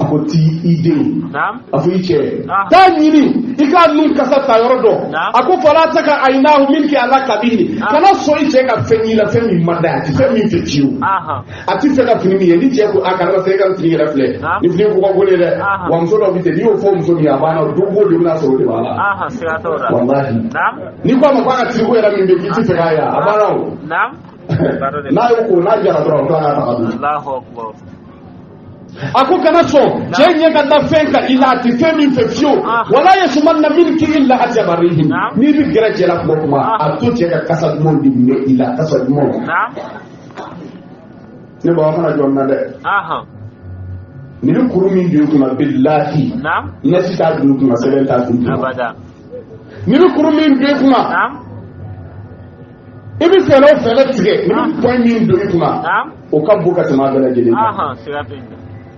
A ko t'i i den, a fɔ i cɛ, taa ɲini i k'a nun kasa ta yɔrɔ dɔn. A ko fala taka ayinahu minki ala kabini, kana sɔn i cɛ ka fɛn y'i la, fɛn min man d'a ye, a ti fɛn min fɛ fiyewu, a ti fɛ ka fini min ye. Ni cɛ ko a kana se, e ka fini yɛrɛ filɛ, ni fini ko ka gole dɛ. Wa muso dɔw bɛ ten, n'i y'o fɔ muso min ye, a banna, don o don i bɛna sɔrɔ o de b'a la. Walahi, n'i ko a ma k'a ka tiriko yɛrɛ min bɛ k'i ti fɛ k'a ye, a banna o. N'a y'o ko n'a jara dɔrɔn, o tila k'a ta ka dun. A ko kana sɔn cɛ ɲɛ ka da fɛn kan i la, a tɛ fɛn min fɛ fiyewu. Wala yasumanna minki illa atyaba rihin, n'i bɛ gɛrɛ cɛ la kuma o kuma, a to cɛ ka kasa dumanw de minɛ i la, kasa dumanw. Ne ba, kana jɔ n na dɛ. Nin bɛ kuru min don i kunna, bilahi, nasi t'a don i kunna, sɛbɛn t'a don i kunna. Nin bɛ kuru min don i kunna, i bɛ fɛɛrɛ o fɛɛrɛ tigɛ, nin bɛ point min don i kunna, o ka bon ka tɛmɛ a bɛɛ lajɛlen kan.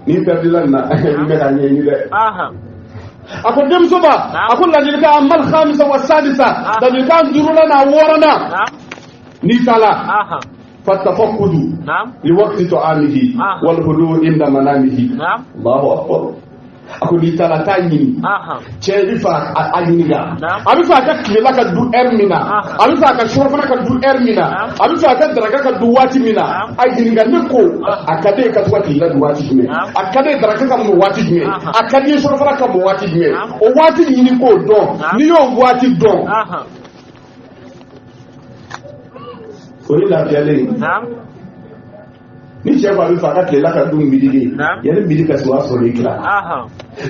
N'i pɛrɛdila nin na, i bɛ k'a ɲɛɲini dɛ. A ko denmuso ma, a ko ladilikan amal khamisa wa sadisa, ladilikan duurunan n'a wɔɔrɔnan, n'i taala fatafakudu liwakti ta'amihi wal hudu inda manamihi. Allahu akbar. A ko n'i taara, taa ɲini cɛ bɛ fɛ a ɲininka, a bɛ fɛ a ka tilela ka dun heure min na, a bɛ fɛ a ka surafana ka dun heure min na, a bɛ fɛ a ka daraka ka dun waati min na, a ɲininka. Ne ko a ka d'e ye ka to ka tilela dun waati jumɛn? A ka d'e ye daraka ka mɔ waati jumɛn? A ka d'e ye surafana ka mɔ waati jumɛn? O waati ɲini k'o dɔn. N'i y'o waati dɔn, o ye lafiyalen ye. Ni cɛ ko a bɛ fɛ a ka tilela ka dun midi de, yanni midi ka se, o y'a sɔrɔ i tila.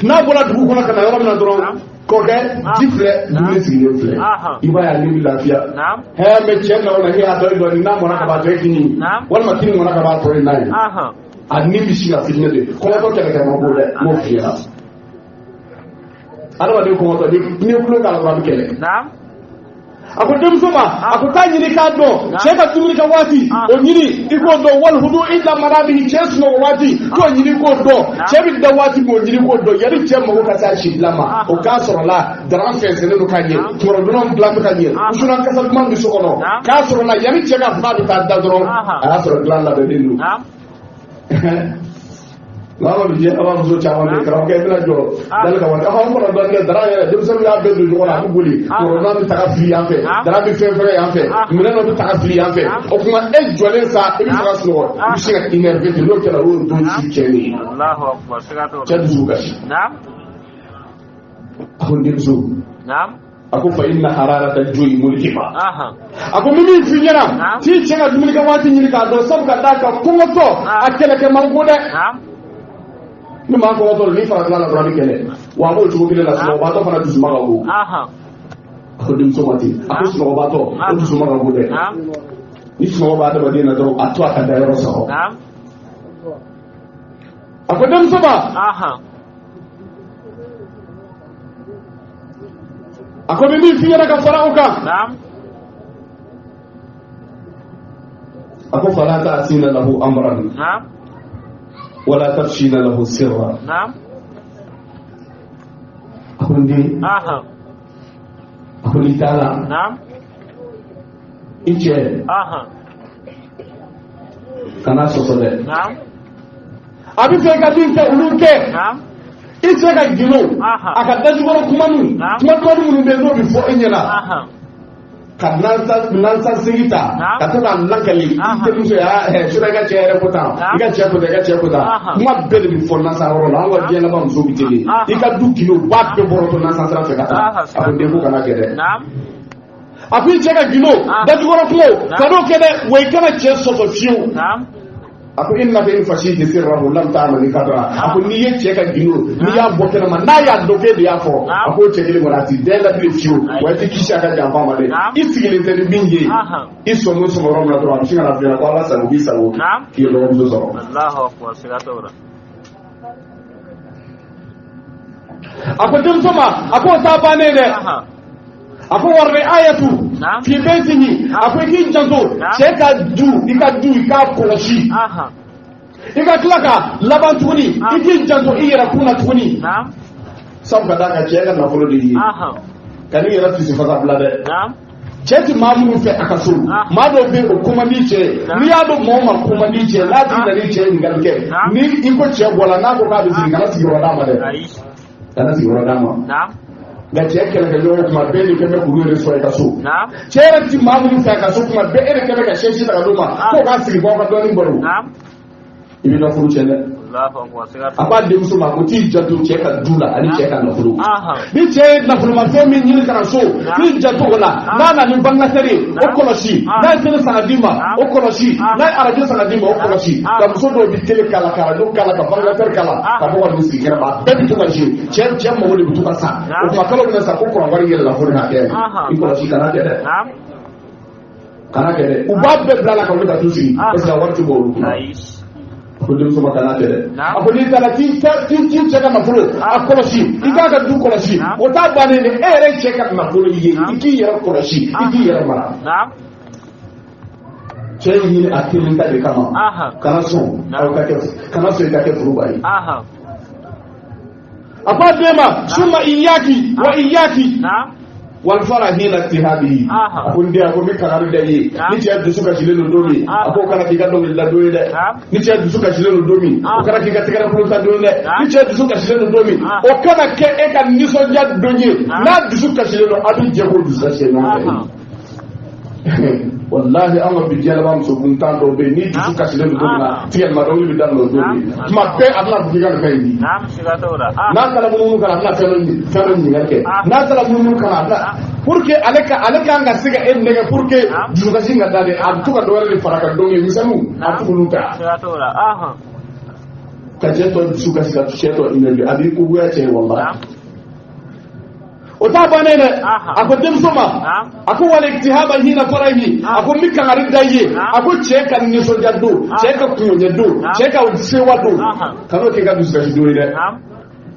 N'a bɔra dugu kɔnɔ ka na yɔrɔ min na dɔrɔn, kɔkɛ ji filɛ, dumuni sigilen filɛ, i b'a ye a ni bɛ lafiya. Hɛn mɛ cɛ na o la, e y'a tɔ ye dɔɔnin, n'a mɔna ka ban, a tɔ ye kini, walima kini mɔna ka ban, a tɔ ye nan ye. A ni bɛ sin ka fitinɛ de. Kɔngɔtɔ kɛlɛkɛ ma ko dɛ, n'o f'i ɲɛna, adamaden kɔngɔtɔ, n'i ye tulon k'a la dɔrɔn, a bɛ kɛlɛ. A ko denmuso ma, a ko taa ɲini k'a dɔn cɛ ka dumuni kɛ waati, o ɲini i k'o dɔn. Wal hudu inda manamihi, cɛ sunɔgɔ waati, k'o ɲini k'o dɔn. Cɛ bɛ da waati min, o ɲini k'o dɔn. Yanni cɛ mago ka se a sidilan ma, o k'a sɔrɔ la daran fɛnsɛnnen don ka ɲɛ, kɔrɔdɔnw dilan bɛ ka ɲɛ, wusulan kasa duman bɛ so kɔnɔ, k'a sɔrɔ la yanni cɛ ka fɔ k'a bɛ taa da dɔrɔn, a y'a sɔrɔ dilan labɛnnen don. N'a ma bi, a b'a muso caman bɛ karamɔgɔkɛ, i bɛna jɔ dali ka waati aw kɔnɔ dɔɔnin dɛ. Dara yɛrɛ, denmisɛnninw y'a bɛɛ don ɲɔgɔn na, a bɛ boli, kɔrɔdɔn bɛ taga fili yan fɛ, dara bɛ fɛn fɛn yan fɛ, minɛn dɔ bɛ taga fili yan fɛ. O tuma e jɔlen sa, i bɛ fɛ ka sunɔgɔ, i bɛ se ka énervé ten. N'o kɛra, o y'o don su tiɲɛnen ye. Cɛ dusu kasi. A ko denmuso, a ko fa inna hararata ju'i mulhima. A ko min min f'i ɲɛna, t'i cɛ ka dumuni kɛ waati ɲini k'a dɔn, sabu ka d'a kan kɔngɔtɔ a kɛlɛkɛ man go dɛ. Ni maa kɔngɔtɔ don, n'i faratila la dɔrɔn, a bɛ kɛlɛ. Wa a b'o cogo kelen la, sunɔgɔbaatɔ fana dusuma ka go. A ko denmuso ma ten, a ko sunɔgɔbaatɔ, o dusuma ka go dɛ. Ni sunɔgɔ b'a adamaden na dɔrɔn, a to a ka da yɔrɔ sɔrɔ. A ko denmuso ma, a ko n bɛ min f'i ɲɛna ka fara o kan, a ko fala ta'sina lahu amran wala tafshina lahu sirra. A ko n den, a ko n'i taara i cɛ, kana sɔsɔ dɛ. A bɛ fɛ ka min kɛ, olu kɛ. I cɛ ka gindo, a ka dajukɔrɔ kuma ninnu, kuma dumanni minnu bɛ yen n'o bɛ fɔ e ɲɛna, ka nansa segi ta ka to k'a lakali i terimuso ye, aa sura, i ka cɛ yɛrɛ ko tan, i ka cɛ ko tan, i ka cɛ ko tan. Kuma bɛɛ de bɛ fɔ nansa yɔrɔ la. An ka diɲɛ laban muso bɛ ten de, i ka du gindo, u b'a bɛɛ bɔrɔtɔ nansa sira fɛ ka taa. A ko den ko kana kɛ dɛ. A ko i cɛ ka gindo dajukɔrɔ kungo kan'o kɛ dɛ, wa i kana cɛ sɔsɔ fiyewu. A ko innaka in fashayta sirrahu lam ta'mani qadra. A ko n'i ye cɛ ka gindo n'i y'a bɔ kɛnɛma, n'a y'a dɔn k'e de y'a fɔ, a k'o cɛ kelen kɔni a t'i da la bilen fiyewu, wa i tɛ kisi a ka janfa ma dɛ. I sigilen tɛ ni min ye, i sɔn o sɔn yɔrɔ min na dɔrɔn, a bɛ sin ka na f'i ɲɛna ko Ala sago k'i sago, k'i ye dɔgɔmuso sɔrɔ. A ko denmuso ma, a k'o t'a bannen dɛ. A ko wa ri'ayatu fi baytihi. A ko i k'i janto cɛ ka du, i ka du i k'a kɔlɔsi, i ka tila ka laban tuguni, i k'i janto i yɛrɛ kun na tuguni, sabu ka d'a kan cɛ ka nafolo de y'i ye, kan'i yɛrɛ fisi fasa bila dɛ. Cɛ ti maa minnu fɛ a ka so, maa dɔw bɛ yen o ko man di cɛ ye. N'i y'a dɔn maa o maa ko man di cɛ ye, n'a tigi nana i cɛ ɲininkali kɛ, ni i ko cɛ bɔra, n'a ko k'a bɛ sigi, kana sigiyɔrɔ d'a ma dɛ, kana sigiyɔrɔ d'a ma. Nka cɛ kɛlɛkɛɲɔgɔn kuma bɛɛ de kɛ bɛ k'olu yɛrɛ sɔrɔ i ka so. Cɛ yɛrɛ ti maa minnu fɛ a ka so, kuma bɛɛ e de kɛ bɛ ka sɛsi ta ka d'o ma k'o k'a sigi k'aw ka dɔɔnin baro, i b'i ka furu tiɲɛ dɛ. A b'a denmuso ma, ko t'i janto cɛ ka du la ani cɛ ka nafolo. Ni cɛ ye nafolomafɛn min ɲini ka na so, k'i janto o la. N'a nana ni ventilateur ye, o kɔlɔsi. N'a ye télé san ka d'i ma, o kɔlɔsi. N'a ye arajo san ka d'i ma, o kɔlɔsi. Nka muso dɔw bɛ télé k'a la, ka arajo k'a la, ka ventilateur k'a la, ka bɔ ka n'u sigi kɛnɛma, a bɛɛ bɛ to ka jouer. Cɛ mago de bɛ to ka sa. O tuma kalo bɛna sa ko kuran wari yɛlɛla fo nin hakɛ. I kɔlɔsi, kana kɛ dɛ, kana kɛ dɛ. U b'a bɛɛ bila la ka wuli ka t'u sigi, parce que a wari tɛ bɔ olu kunna. A ko denmuso ma, kana kɛ dɛ. A ko n'i taara k'i cɛ ka nafolo a kɔlɔsi, i k'a ka du kɔlɔsi, o t'a bannen dɛ. E yɛrɛ cɛ ka nafolo ye, i k'i yɛrɛ kɔlɔsi, i k'i yɛrɛ mara. Cɛ in ɲini a kelen ta de kama, kana sɔn aw ka kɛ, kana sɔn i ka kɛ furuba ye. A ko a den ma, summa iyaki wa iyaki walfara hina tihabi. A ko n den, a ko n bɛ kangari da i ye, ni cɛ dusu kasilen don don min, a ko kana k'i ka dɔnkili da don ye dɛ. Ni cɛ dusu kasilen don don min, o kana k'i ka tɛgɛrɛ kulo ta don ye dɛ. Ni cɛ dusu kasilen don don min, o kana kɛ e ka nisɔndiya don ye. N'a dusu kasilen don, a bɛ jɛ k'o dusu kasi ɲɔgɔn fɛ. Wallahi an ka bi diɲɛ laban muso kuntan dɔw bɛ yen, ni dusu kasilen don don min na, tigɛlima dɔnkili bɛ daminɛ o don de. Tuma bɛɛ a bɛna fɔ k'i ka nin fɛn in di. N'a taara munumunu ka na, a bɛna fɛn dɔ ɲininkali kɛ. N'a taara munumunu ka na, a bɛna pour que ale ka ale kan ka se ka e nɛgɛ pour que dusukasi ka da de, a bɛ to ka dɔ wɛrɛ de fara kan, dɔnkili misɛnninw a bɛ to k'olu ta. Ka cɛ tɔ dusu kasi, ka cɛ tɔ énervé, a b'i ko goya cɛ ye wallahi. O t'a bannen dɛ. A ko denmuso ma, a ko wal iktihaba hina farahi. A ko n bɛ kangari da i ye, a ko cɛ ka nisɔndiya don, cɛ ka kungoɲɛ don, cɛ ka sewa don, kan'o k'i ka dusukasi don ye dɛ.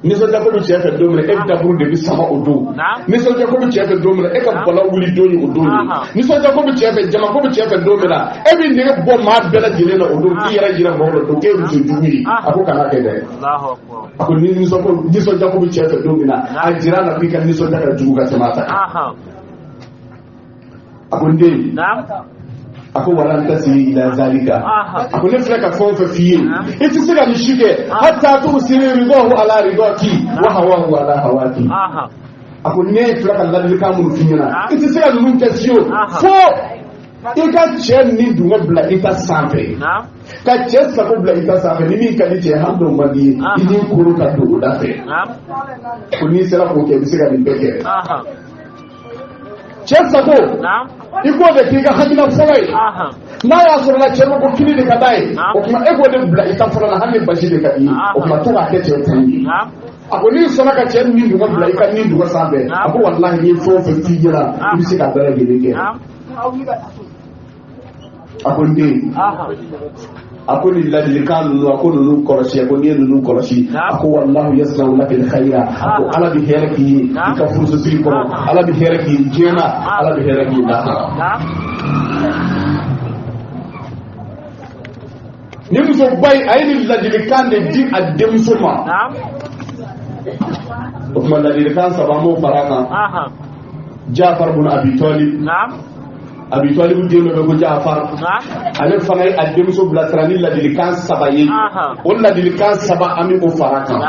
Nisɔndiya ko bɛ cɛ fɛ don min na, e daburu de bɛ sama o don. Nisɔndiya ko bɛ cɛ fɛ don min na, e ka bala wuli don ye o don ye. Nisɔndiya ko bɛ cɛ fɛ, jama ko bɛ cɛ fɛ don min na, e bɛ nege bɔ maa bɛɛ lajɛlen na o don, k'i yɛrɛ jira mɔgɔw la don k'e ye muso jugu ye. A ko kana kɛ dɛ. A ko ni nisɔndiya ko bɛ cɛ fɛ don min na, a jira la k'i ka nisɔndiya ka jugu ka tɛmɛ a ta kan. A ko n den, a ko walan tasili ila zalika. A ko ne filɛ ka fɛn o fɛn f'i ye, i tɛ se ka nin si kɛ, hatta tusiri ridahu ala ridaki wa hawahu ala hawaki. A ko ne filɛ ka ladilikan minnu f'i ɲɛna, i tɛ se ka ninnu kɛ fiyewu fo i ka cɛ ni dungɔ bila i ta sanfɛ, ka cɛ sago bila i ta sanfɛ. Ni min ka di cɛ, hali n'o man di ye, i n'i koro ka don o da fɛ. Ko n'i sera k'o kɛ, i bɛ se ka nin bɛɛ kɛ. Cɛ sago, i k'o de k'i ka hakilina fɔlɔ ye. N'a y'a sɔrɔ la cɛ ko ko kini de ka d'a ye, o tuma e k'o de bila i ta fɔlɔ la, hali ni basi de ka di ye, o tuma to k'a kɛ cɛ ta ye. A ko n'i sɔnna ka cɛ ni dungɔ bila i ka ni dungɔ sanfɛ, a ko walahi n'i ye fɛn o fɛn f'i ɲɛna, i bɛ se k'a bɛɛ lajɛlen kɛ. A ko n den, a ko nin ladilikan ninnu, a ko ninnu kɔlɔsi. A ko n'i ye ninnu kɔlɔsi, a ko wallahu yasna'u laka alkhayra. A ko Ala bɛ hɛrɛ k'i ye i ka furusosiri kɔnɔ, Ala bɛ hɛrɛ k'i ye diɲɛ na, Ala bɛ hɛrɛ k'i ye lahara. Ni musoba in, a ye nin ladilikan de di a denmuso ma. O tuma ladilikan saba, an b'o fara a kan. Jafar bun Abi Talib, Abi Talib den dɔ bɛ ko Jafar, ale fana ye a denmuso bilasira ni ladilikan saba ye. O ladilikan saba, an bɛ o fara kan.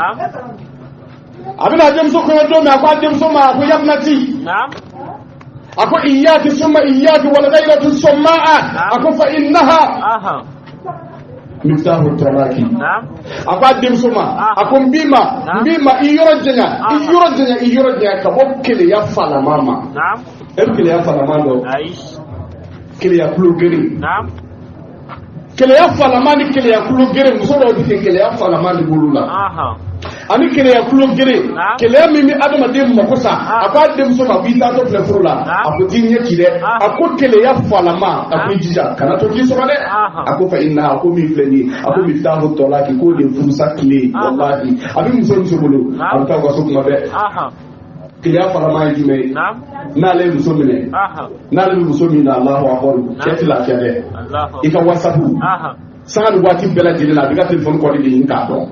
A bɛna a denmuso kɔɲɔ don min, a ko a denmuso ma, a ko yabnati, a ko iyaki summa iyaki wal ghayratu sommaa, a ko fa innaha miftahu talaki. A ko a denmuso ma, a ko n b'i ma, n b'i ma, i yɔrɔ janya, i yɔrɔ janya, i yɔrɔ janya ka bɔ keleya falama ma. E bɛ keleya falaman dɔn? Ayi. Keleya kulo geren. Naam. Keleya falaman ni keleya kulo geren, muso dɔw bɛ ten, keleya falaman de b'olu la. Ani keleya kulo geren, keleya min bɛ adamaden mako sa. A ko a denmuso ma k'i taatɔ filɛ furu la, a ko t'i ɲɛ ci dɛ. A ko keleya falama, a ko i jija kana to k'i sɔrɔ dɛ. A ko fa inna, a ko min filɛ nin ye, a ko miftahu tɔlaki, k'o de ye furusa kile ye. Walahi, a bɛ muso muso bolo, a bɛ taa u ka so kuma bɛɛ. Keleya falama ye jumɛn ye? N'ale ye muso minɛ, n'ale bɛ muso min na, Alahu akbar, cɛ tɛ lafiya dɛ. I ka WhatsApp sanga ni waati bɛɛ lajɛlen na, a b'i ka telefɔni kɔdi de ɲini k'a dɔn.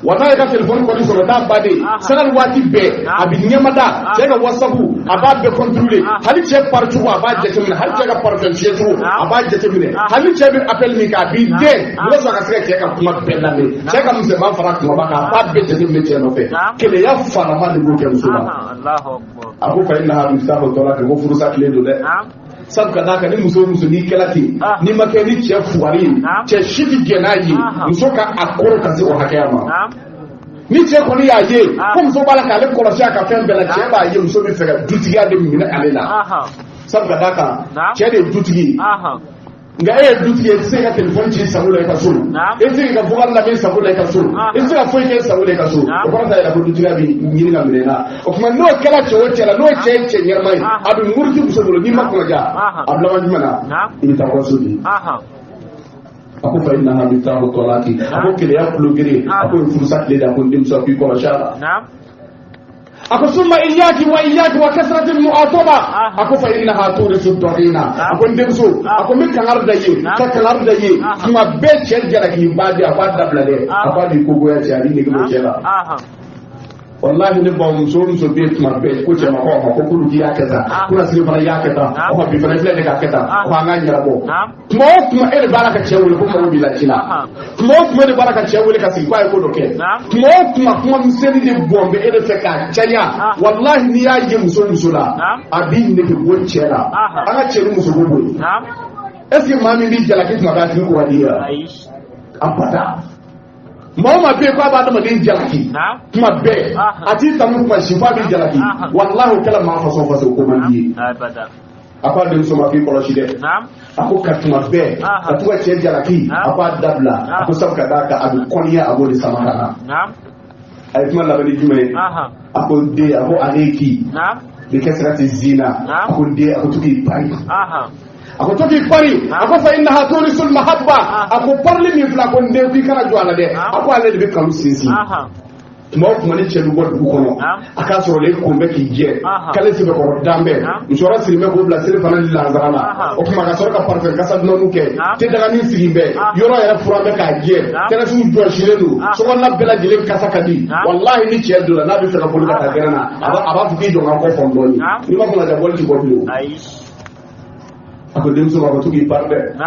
Wa n'a y'i ka telefɔni kɔdi sɔrɔ, n'a baden, sanga ni waati bɛɛ a bɛ ɲɛmada cɛ ka WhatsApp, a b'a bɛɛ contrôler. Hali cɛ pari cogo, a b'a jateminɛ. Hali cɛ ka parfum fiyɛ cogo, a b'a jateminɛ. Hali cɛ bɛ appel min kɛ, a b'i den mɔgɔ sɔrɔ ka se ka cɛ ka kuma bɛɛ lamɛn. Cɛ ka misɛnman fara kumaba kan, a b'a bɛɛ jateminɛ cɛ nɔfɛ. Keleya falama de b'o kɛ muso la. A ko fa innaha miftahu talaq, ko furusa tile don dɛ. Sabu ka d'a kan, ni muso o muso n'i kɛla ten, n'i ma kɛ ni cɛ fugari ye, cɛ si tɛ jɛn n'a ye muso ka a kɔrɔ ka se o hakɛya ma. Ni cɛ kɔni y'a ye ko muso b'a la k'ale kɔlɔsi a ka fɛn bɛɛ la, cɛ b'a ye muso bɛ fɛ ka dutigiya de minɛ ale la. Sabu ka d'a kan, cɛ de ye dutigi ye. Nka e ye dutigi ye, i tɛ se ka telefɔni ci i sago la i ka so, i tɛ se k'i ka vocal lamɛn i sago la i ka so, i tɛ se ka foyi kɛ i sago la i ka so. O kɔrɔ t'a yira ko dutigiya bɛ ɲini ka minɛ i la. O tuma, n'o kɛra cɛ o cɛ la, n'o cɛ ye cɛ ɲɛnama ye, a bɛ muruti muso bolo. N'i ma kunnaja, a bɛ laban jumɛn na? I bɛ taa kɔ so de. A ko fa innaha miftahu talaqi, a ko keleya kulogere, a ko furusa tile de. A ko n denmuso, k'i kɔlɔsi a la. A ko summa iyaki wa iyaki wa kasrati mu'ataba, a ko fa innaha turisu dɔgina. A ko n denmuso, a ko n bɛ kangari da i ye, ka kangari da i ye kuma bɛɛ, cɛ jara k'i ba di, a b'a dabila dɛ. A b'a di kogoya cɛ, a b'i nege bɔ cɛ la. Walahi, ne ba, muso o muso bɛ yen, tuma bɛɛ ko cɛ ma ko ɔhɔ, ko kulu k'i y'a kɛ tan, ko na sini fana i y'a kɛ tan, ɔhɔ, bi fana i filɛ nin k'a kɛ tan, ɔhɔ, an k'a ɲɛnabɔ. Tuma o tuma e de b'a la ka cɛ wele ko mago b'i la ci la. Tuma o tuma e de b'a la ka cɛ wele ka sigi k'a ye ko dɔ kɛ. Tuma o tuma, kuma misɛnnin de bɔn bɛ e de fɛ k'a caya. Walahi, n'i y'a ye muso muso la, a b'i nege bɔ cɛ la. An ka cɛ ni muso ko bɔ yen. Est ce que maa min b'i jalaki tuma bɛɛ, a tigi ko ka di i ye wa? Abada. Maa o maa bɛ yen k'a b'a adamaden jalaki tuma bɛɛ, a t'i tanu kuma si, f'a b'i jalaki, walahi, o kɛla maa façon façon, ko man di ye. A ko a denmuso ma k'i kɔlɔsi dɛ. A ko ka tuma bɛɛ ka to ka cɛ jalaki, a ko a dabila. A ko sabu ka d'a kan, a bɛ kɔniya, a b'o de sama ka na. A ye kuma laban ni jumɛn ye? A ko den, a ko aleki bi kasrati zina. A ko den, a ko to k'i pari, a ko to k'i pari. A ko fa innaha turisul mahabba. A ko parili min filɛ, a ko n den, k'i kana jɔ a la dɛ. A ko ale de bɛ kanu sinsin. Tuma o tuma ni cɛ bɛ bɔ dugu kɔnɔ, a k'a sɔrɔ le kun bɛ k'i jɛ k'ale sɛbɛkɔrɔ dan bɛɛ musokɔrɔ siri bɛ k'o bila seli fana ni lansara la. O tuma ka sɔrɔ ka parfum kasa dumanw kɛ, te daganin sigi bɛ yɔrɔ yɛrɛ furan bɛ k'a jɛ, tɛrɛsiw jɔsilen don, sokɔnɔna bɛɛ lajɛlen kasa ka di. Walahi, ni cɛ donna, n'a bɛ fɛ ka boli ka taa gɛrɛn na, a b'a fɔ k'i jɔ n ka kɔ fɔ dɔɔnin. N'i ma kunna ja, bɔli ti bɔ bilen. A ko denmuso ma ko to k'i pari dɛ.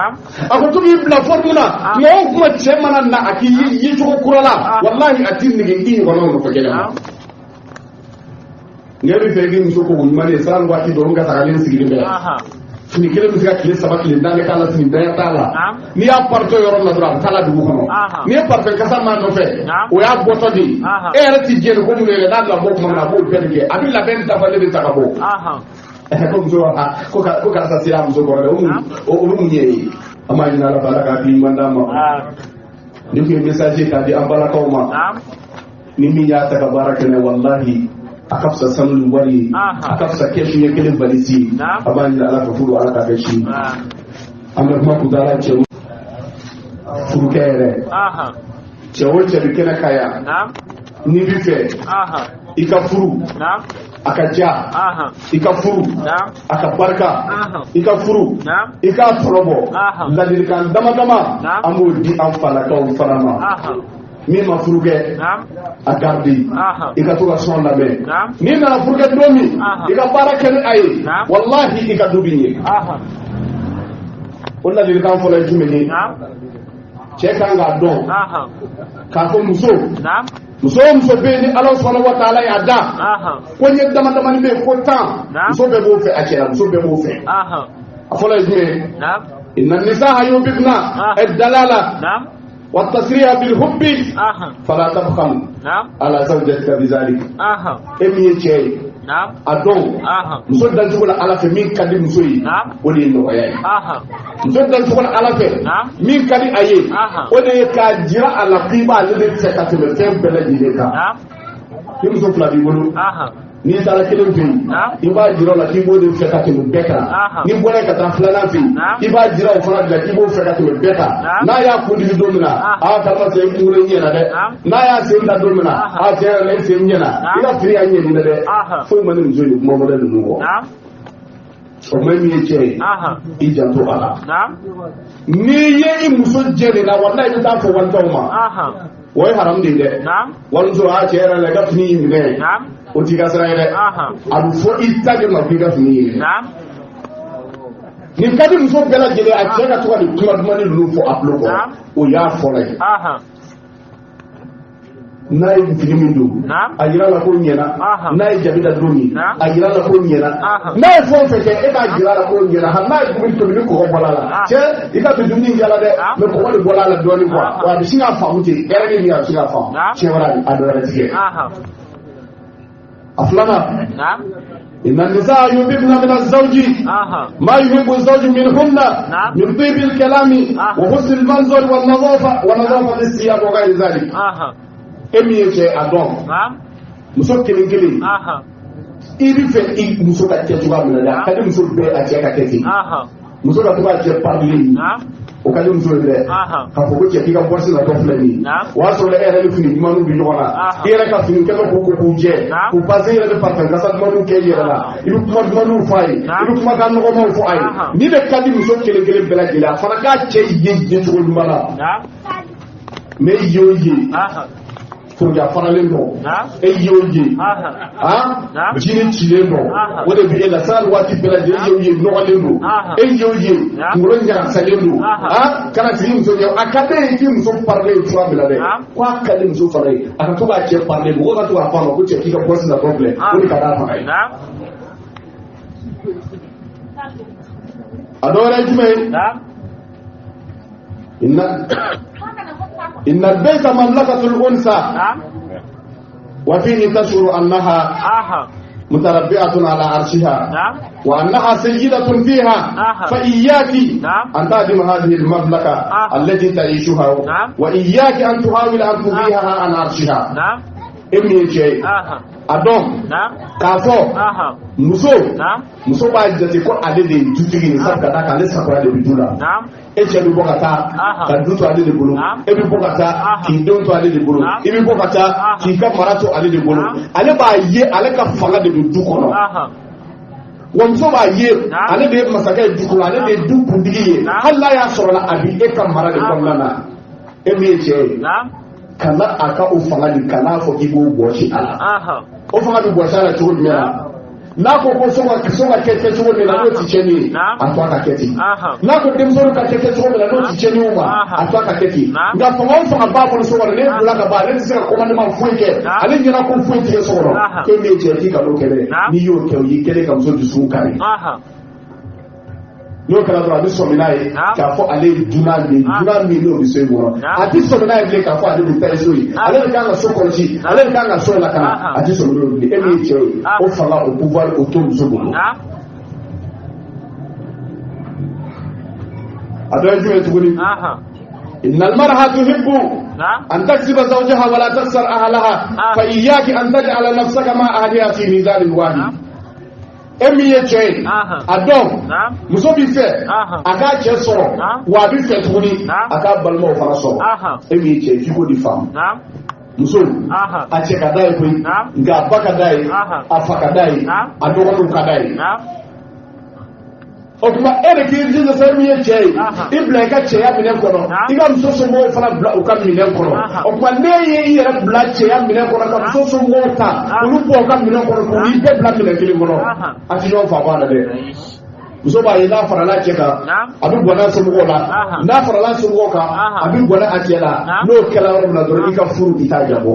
A ko to k'i bila forme na. Tuma o tuma cɛ mana na, a k'i ye cogo kura la, walahi, a t'i nege i ɲɔgɔnnaw nɔfɛ kɛnɛ ma. Nka e bɛ fɛ i k'i muso ko ɲuman ye san waati dɔrɔn ka tagalen sigilen bɛ, fini kelen bɛ se ka tile 3, tile 4 k'a la, fini daya t'a la. N'i y'a paritɔ yɔrɔ min na dɔrɔn, a bɛ taa la dugu kɔnɔ. N'i ye parfum kasa m'a nɔfɛ, o y'a bɔtɔ de ye. E yɛrɛ ti jɛ ni ko minnu ye n'a bɛna bɔ tuma min na, a b'o bɛɛ de kɛ. A bɛ labɛn dafalen de ta ka bɔ. Ko muso ko ko karisa sera muso kɔrɔ dɛ. O olu mun ye ye? An b'a ɲini Ala fɛ, Ala ka hakili ɲuman d'an ma. Ni kun ye message k'a di an balakaw ma, ni min y'a ta ka baara kɛ n'a ye, walahi, a ka fisa sanu ni wari ye, a ka fisa kɛsu ɲɛ kelen valise ye. A b'a ɲini Ala fɛ, furu, Ala k'a kɛ si. An bɛ kuma kuntaala cɛ furukɛ yɛrɛ, cɛ o cɛ bɛ kɛnɛ kan yan, n'i bɛ fɛ i ka furu a ka diya, i ka furu a ka barika, i ka furu i k'a tɔnɔ bɔ, ladilikan dama dama an b'o di an falakaw fana ma. Min ma furu kɛ, a garde, i ka to ka son lamɛn. N'i nana furu kɛ don min, i ka baara kɛ ni a ye, walahi, i ka du bɛ ɲɛ. O ladilikan fɔlɔ ye jumɛn ye? Cɛ kan k'a dɔn k'a fɔ muso, muso o muso bɛ yen ni Ala subhanahu wa taala y'a da, ko n ye dama damani bɛ yen ko 10, muso bɛɛ b'o fɛ a cɛ la, muso bɛɛ b'o fɛ. A fɔlɔ ye jumɛn ye? Inna nisaa yuhibbna ad-dalala wa tasriha bil hubbi, fala tabkhal ala zawjatika bizalik. E min ye cɛ ye A dɔn muso dancogo la Ala fɛ, min ka di muso ye, o de ye nɔgɔya ye. Muso dancogo la Ala fɛ, min ka di a ye, o de ye k'a jira a la k'i b'ale de fɛ ka tɛmɛ fɛn bɛɛ lajɛlen kan. Ni muso fila b'i bolo, n'i taara kelen fɛ yen, i b'a jira o la k'i b'o de fɛ ka tɛmɛ bɛɛ kan. N'i bɔra yen ka taa filanan fɛ yen, i b'a jira o fana de la k'i b'o fɛ ka tɛmɛ bɛɛ kan. N'a y'a kun digi don min na, aa, karisa, sen kunkolo ɲɛna dɛ. N'a y'a sen da don min na, aa, tiɲɛ yɛrɛ la, i sen ɲɛna, i ka fini y'a ɲɛ nin na dɛ. Foyi ma ni muso ye kuma modèle ninnu kɔ. O kuma, min ye cɛ ye, i janto a la. N'i ye i muso jɛ de la, walahi, i bɛ taa fɔ walitaw ma, o ye haramu de ye dɛ. Walimuso, a cɛ yɛrɛ la, i ka fini y'i minɛ, o t'i ka sira ye dɛ. A bɛ fɔ i ta de ma k'i ka fini y'i minɛ. Nin ka di muso bɛɛ lajɛlen, a cɛ ka to ka nin kuma dumanni ninnu fɔ a tulo kɔrɔ. O y'a fɔlɔ ye. N'a ye fini min don, a yira la ko ɲɛna. N'a ye jabi da don min, a yira la ko ɲɛna. N'a ye fɛn o fɛn kɛ, e b'a jira la ko ɲɛna. Hali n'a ye dumuni tobi, ni kɔgɔ bɔra la, cɛ, i ka bi dumuni kɛla dɛ, mais kɔgɔ de bɔra a la dɔɔnin quoi. Wa a bɛ sin k'a faamu ten, hɛrɛ ni min, a bɛ sin k'a faamu. Tiɲɛ wɛrɛ, a dɔ wɛrɛ tigɛ. A filanan: إن النساء يحبن من الزوج ما يحب الزوج منهن من طيب الكلام وحسن المنظر والنظافة ونظافة الثياب وغير ذلك. E min ye cɛ, a dɔn muso kelen kelen, i bɛ fɛ i muso ka kɛ cogoya min na dɛ, a ka di muso bɛɛ a cɛ ka kɛ ten. Muso ka to k'a cɛ parler, o ka di muso ye dɛ. K'a fɔ ko cɛ, k'i ka bɔsi natɔ filɛ nin ye, o y'a sɔrɔ e yɛrɛ ni fini ɲumanw bɛ ɲɔgɔn na, i yɛrɛ ka fini kɛtɔ k'u ko k'u jɛ k'u pase, i yɛrɛ bɛ parfum kasa dumanw kɛ i yɛrɛ la, i bɛ kuma dumanw fɔ a ye, i bɛ kumakan nɔgɔmanw fɔ a ye. Ni de ka di muso kelen kelen bɛɛ lajɛlen, a fana k'a cɛ ye yecogo ɲuman na. Mais i ye o ye, foroja faralen dɔn, e ye o ye, han, jini cilen dɔn, o de bɛ e la sani waati bɛɛ lajɛlen. E ye o ye, nɔgɔlen don. E ye o ye, kunkolo ɲagasalen don. Han, kana sigi muso ɲɛ. A ka d'e ye k'i muso parler cogoya min na dɛ, ko a ka di muso fana ye a ka to k'a cɛ parler, mɔgɔw ka to k'a fɔ a ma ko cɛ, k'i ka bɔsi natɔ filɛ, o de ka d'a fana ye. A dɔ wɛrɛ ye jumɛn ye? إن البيت مملكة الأنثى وفيه تشعر أنها متربعة على عرشها وأنها سيدة فيها، فإياك أن تهدم هذه المملكة التي تعيشها، وإياك أن تحاول أن تزيحها عن عرشها. E min ye cɛ ye, a dɔn k'a fɔ muso b'a jate ko ale de ye dutigi ye, sabu ka d'a kan ale sagoya de bɛ du la. E cɛ bɛ bɔ ka taa ka du to ale de bolo, e bɛ bɔ ka taa k'i denw to ale de bolo, i bɛ bɔ ka taa k'i ka mara to ale de bolo. Ale b'a ye ale ka fanga de bɛ du kɔnɔ. Wa muso b'a ye ale de ye masakɛ ye du kɔnɔ, ale de ye du kuntigi ye, hali n'a y'a sɔrɔ la a bɛ e ka mara de kɔnɔna na. E min ye cɛ ye, kana a ka o fanga nin, kana fɔ k'i b'o bɔsi a la. O fanga bɛ bɔsi a la cogo jumɛn na? N'a ko ko so ka kɛ kɛcogo min na, n'o ti tiɲɛni ye, a to a ka kɛ ten. N'a ko denmisɛnninw ka kɛ kɛcogo min na, n'o ti tiɲɛni ye o ma, a to a ka kɛ ten. Nka fanga o fanga b'a bolo so kɔnɔ, n'e bolila ka ban, ale tɛ se ka commandement foyi kɛ, ale ɲɛna ko foyi tigɛ so kɔnɔ. E min ye cɛ, k'i kan'o kɛ dɛ. N'i y'o kɛ, o y'i kɛlen ka muso dusukun kari. N'o kɛra dɔrɔn, a bɛ sɔmi n'a ye k'a fɔ ale ye dunan de ye, dunan min n'o bɛ so in kɔnɔ. A tɛ sɔmi n'a ye bilen k'a fɔ ale de ta ye so ye, ale de kan ka so kɔlɔsi, ale de kan ka so lakana. A tɛ sɔmi n'o ye bilen. E min ye cɛ ye, o fanga, o pouvoir, o to muso bolo. A dɔ ye jumɛn ye tuguni? إن المرأة تحب أن تكسب زوجها ولا تخسر أهلها، فإياك أن تجعل نفسك مع أهلها في ميزان واحد. E min ye cɛ ye, a dɔn muso b'i fɛ a k'a cɛ sɔrɔ, wa a b'i fɛ tuguni a k'a balimaw fana sɔrɔ. E min ye cɛ ye, f'i k'o de faamu. Muso, a cɛ ka d'a ye koyi, nka a ba ka d'a ye, a fa ka d'a ye, a dɔgɔninw ka d'a ye. O tuma, e de k'i jija sa, e min ye cɛ ye, i bila i ka cɛya minɛn kɔnɔ, i ka muso somɔgɔw fana bila u ka minɛn kɔnɔ. O tuma, n'e ye i yɛrɛ bila cɛya minɛn kɔnɔ ka muso somɔgɔw ta olu bɔ u ka minɛn kɔnɔ, k'u n'i bɛɛ bila minɛn kelen kɔnɔ, a ti ɲɔgɔn faamu a la dɛ. Muso b'a ye n'a farala cɛ kan, a bɛ bɔnɛ a somɔgɔw la. N'a farala a somɔgɔw kan, a bɛ bɔnɛ a cɛ la. N'o kɛra yɔrɔ min na dɔrɔn, i ka furu, i t'a jabɔ.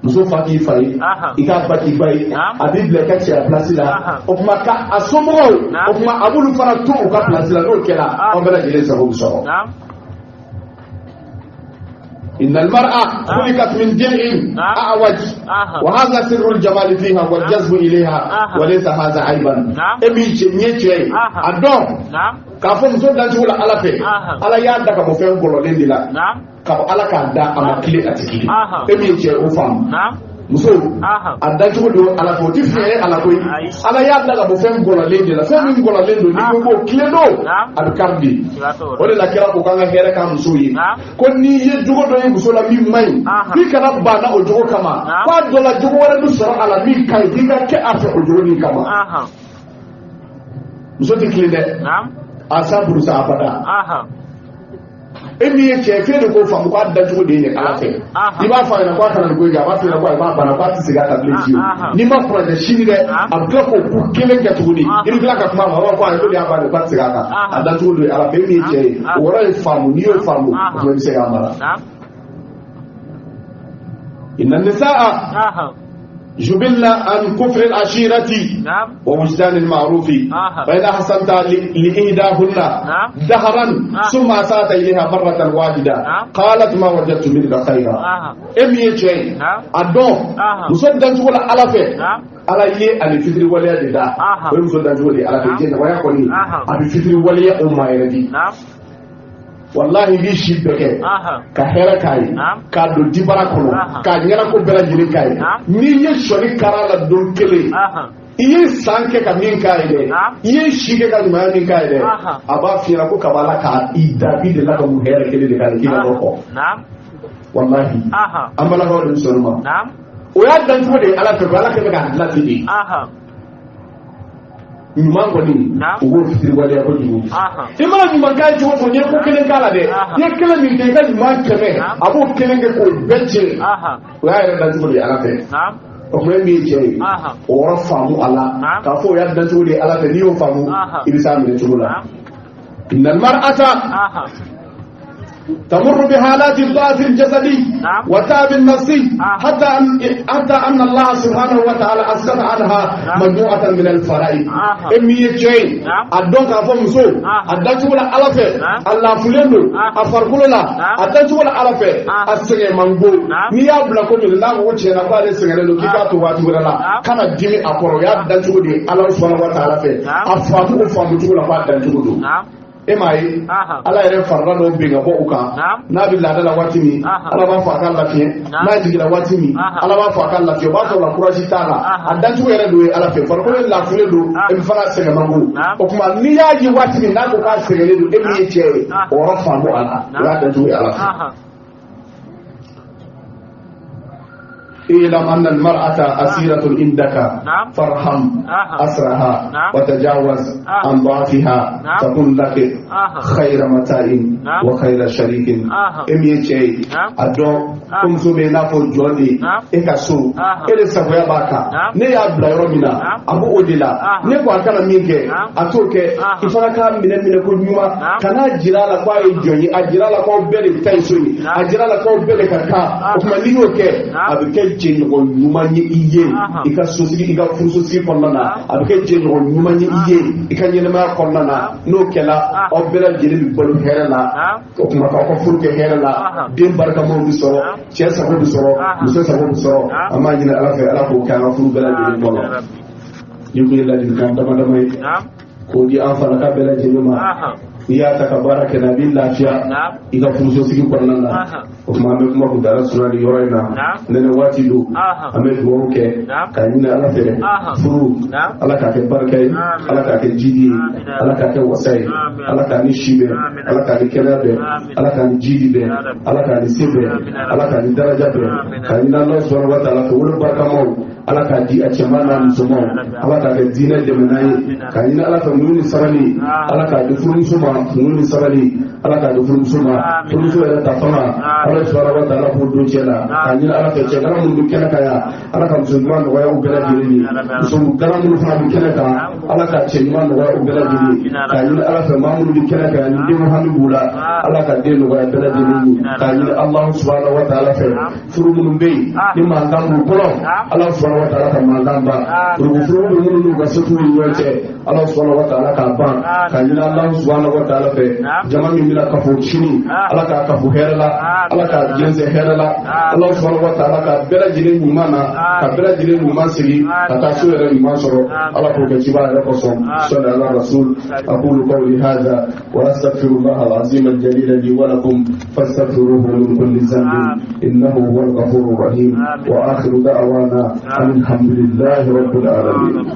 Muso fa k'i fa ye, i k'a ba k'i ba ye, a b'i bila i ka cɛya place la. O tuma, ka a somɔgɔw, o tuma, a b'olu fana to u ka place la. N'o kɛra, aw bɛɛ lajɛlen sago bɛ sɔrɔ. إن المرأة خلقت من ضلع أعوج وهذا سر الجمال فيها والجذب إليها وليس هذا عيبا. E min cɛ ye cɛ ye, a dɔn k'a fɔ muso dancogo la Ala fɛ, Ala y'a da ka bɔ fɛn gɔlɔlen de la, ka bɔ Ala k'a da a ma tile a tɛ tile. E min ye cɛ, o faamu, muso a dancogo don Ala fɛ, o ti fiɲɛ ye ala koyi. Ala y'a da ka bɔ fɛn gɔlɔlen de la, fɛn min gɔlɔlen don, n'i ko k'o tilen don, a bɛ kari de. O de la kira ko k'an ka hɛrɛ k'an musow ye, ko n'i ye jogo dɔ ye muso la min man ɲi, k'i kana ban na o jogo kama, k'a dɔ la jogo wɛrɛ bɛ sɔrɔ a la min ka ɲi, k'i ka kɛ a fɛ o jogo nin kama. Muso tɛ tilen dɛ, a sa burusa abada. E min ye cɛ, f'e de k'o faamu k'a dacogo de ye Ala fɛ. I b'a fɔ a ɲɛna k'a kana nin ko in kɛ, a b'a f'i ɲɛna ko ayi, k'a banna, k'a tɛ segin a kan bilen fiyewu. N'i ma kuranɛ sini dɛ, a bɛ tila k'o ko kelen kɛ tuguni, i bɛ tila ka kuma a ma, a b'a fɔ ko ayi, ko de y'a bannen, k'a tɛ segin a kan. A dacogo de ye Ala fɛ. E min ye cɛ ye, o yɔrɔ ye faamu, n'i y'o faamu, o tuma i bɛ se k'a mara. إن النساء جبلن عن كفر العشيرة ووجدان المعروف، فإن أحسنت لإحداهن دهرا ثم أسأت إليها مرة واحدة قالت ما وجدت منك خيرا. E min ye cɛ ye, a dɔn muso dancogo la Ala fɛ, Ala ye ani fitiri waleya de da. O ye muso dancogo de ye Ala fɛ. Jɛɲɔgɔnya kɔni, a bɛ fitiri waleya o ma yɛrɛ di. Walahi, i b'i si bɛɛ kɛ ka hɛrɛ k'a ye, k'a don dibara kɔnɔ, k'a ɲɛnako bɛɛ lajɛlen k'a ye, n'i ye sɔni kara la don kelen, i ye san kɛ ka min k'a ye dɛ, i ye si kɛ ka ɲumanya min k'a ye dɛ, a b'a f'i ɲɛna ko kaba la k'a i da k'i delila ka mun hɛrɛ kelen de k'a ye k'i ka dɔ kɔ. Walahi, an balakaw de bɛ sɔn o ma. O y'a dancogo de ye Ala fɛ, Ala kɛ bɛ k'a dilan ten de. Ɲuman kɔni, u b'o fitiri waleya kojugu. I mana ɲuman k'a ye cogo o cogo, n'i ye ko kelen k'a la dɛ, i ye kelen min kɛ, i ka ɲuman 100, a b'o kelen kɛ k'o bɛɛ tiɲɛ. O y'a yɛrɛ dancogo de ye Ala fɛ. O tuma, e min ye cɛ ye, o yɔrɔ faamu a la k'a fɔ o y'a dancogo de ye Ala fɛ. N'i y'o faamu, i bɛ s'a minɛ cogo la. إن المرأة تمر بحالات الضعف الجسدي وتعب النفسي، حتى أن الله سبحانه وتعالى أسقط عنها مجموعة من الفرائض. E min ye cɛ ye, a dɔn k'a fɔ muso a dacogo la Ala fɛ, a lafulen don a farikolo la, a dacogo la Ala fɛ, a sɛgɛn man go. N'i y'a bila ko min n'a ko ko tiɲɛna k'ale sɛgɛnnen don, k'i k'a to waati wɛrɛ la, kana dimi a kɔrɔ. O y'a dacogo de ye Ala subhanahu wa ta'ala fɛ. A faamu o faamu cogo la k'a dancogo don. E m'a ye, Ala yɛrɛ farida dɔw bin ka bɔ u kan. N'a bɛ laada la waati min, Ala b'a fɔ a ka lafiɲɛ. N'a jiginna waati min, Ala b'a fɔ a ka lafiɲɛ. O b'a sɔrɔ la courage t'a la, a dancogo yɛrɛ don ye Ala fɛ, farikolo ye lafilen don, e bɛ fana sɛgɛn man go. O tuma, n'i y'a ye waati min n'a ko k'a sɛgɛnnen don, e min ye cɛ ye, o yɔrɔ faamu a la, o y'a dancogo ye Ala fɛ. اعلم أن المرأة أسيرة عندك، فارحم أسرها وتجاوز عن ضعفها، تكن لك خير متاع وخير شريك. E min ye cɛ ye, a dɔn ko muso bɛ i n'a fɔ jɔn de e ka so, e de sagoya b'a kan. Ne y'a bila yɔrɔ min na, a b'o de la. Ne ko a kana min kɛ, a t'o kɛ. I fana k'a minɛ minɛ ko ɲuman, kan'a jira a la k'a ye jɔn ye, a jira a la k'aw bɛɛ de ta ye so ye, a jira a la k'aw bɛɛ de ka kan. O tuma, n'i y'o kɛ, a bɛ kɛ jɛɲɔgɔn ɲuman ye i ye i ka sosigi, i ka furusosigi kɔnɔna na. A bɛ kɛ jɛɲɔgɔn ɲuman ye i ye i ka ɲɛnamaya kɔnɔna na. N'o kɛla, aw bɛɛ lajɛlen bɛ balo hɛrɛ la. O tuma, k'aw ka furu kɛ hɛrɛ la, den barikamaw bɛ sɔrɔ, cɛ sago bɛ sɔrɔ, muso sago bɛ sɔrɔ. An b'a ɲini Ala fɛ, Ala k'o kɛ an ka furu bɛɛ lajɛlen kɔnɔ. Nin kun ye ladilikan dama dama ye k'o di an falaka bɛɛ lajɛlen ma. N'i y'a ta ka baara kɛ n'a, a b'i lafiya i ka furusosigi kɔnɔna na. O tuma, an bɛ kuma kuntaala surunya nin yɔrɔ in na. Nɛnɛ waati don, an bɛ dugawu kɛ k'a ɲini Ala fɛ, furu, Ala k'a kɛ barika ye, Ala k'a kɛ jidi ye, Ala k'a kɛ wasa ye, Ala k'a ni si bɛn, Ala k'a ni kɛnɛya bɛn, Ala k'a ni jidi bɛn, Ala k'a ni se bɛn, Ala k'a ni daraja bɛn. K'a ɲini Ala subhanahu wa ta'ala fɛ, wolo barikamaw, Ala k'a di a cɛman n'a musomanw, Ala k'a kɛ diinɛ dɛmɛnan ye. K'a ɲini Ala fɛ, muɲu ni sabali, Ala k'a di furumuso ma, muɲu ni sabali, Ala k'a di furumuso ma. Furumuso yɛrɛ ta fanga, Ala subhanahu wa ta'ala k'o don cɛ la. K'a ɲini Ala fɛ, cɛ gana minnu bɛ kɛnɛ kan yan, Ala ka muso ɲuman nɔgɔya u bɛɛ lajɛlen ye. Muso gana minnu fana bɛ kɛnɛ kan, Ala ka cɛ ɲuman nɔgɔya u bɛɛ lajɛlen ye. K'a ɲini Ala fɛ, maa minnu bɛ kɛnɛ kan yan ni den hami b'u la, Ala ka den nɔgɔya bɛɛ lajɛlen ye. K'a ɲini Alahu subhanahu wa ta'ala fɛ, furu minnu bɛ yen ni mankan b'u kɔnɔ, Ala subhanahu wa taala ka mankan ban. Furugufurugu bɛ minnu n'u ka setigiw ni ɲɔgɔn cɛ, Ala subhanahu wa taala k'a ban. Ka ɲini Ala subhanahu wa taala fɛ, jama min bɛna kafo sini, Ala k'a kafo hɛrɛ la, Ala k'a jɛnsɛn hɛrɛ la. Ala subhanahu wa taala ka bɛɛ lajɛlen ɲuman na, ka bɛɛ lajɛlen ɲuman sigi ka taa so yɛrɛ ɲuman sɔrɔ. Ala k'o kɛ ciba yɛrɛ kosɔn. Sɔli ala rasul. Aqulu qawli hadha wa astaghfirullah al-azim al-jalil li wa lakum fastaghfiruhu min kulli dhanbin innahu huwal ghafurur rahim. Wa akhiru da'wana alhamdulillahi rabbil alamin.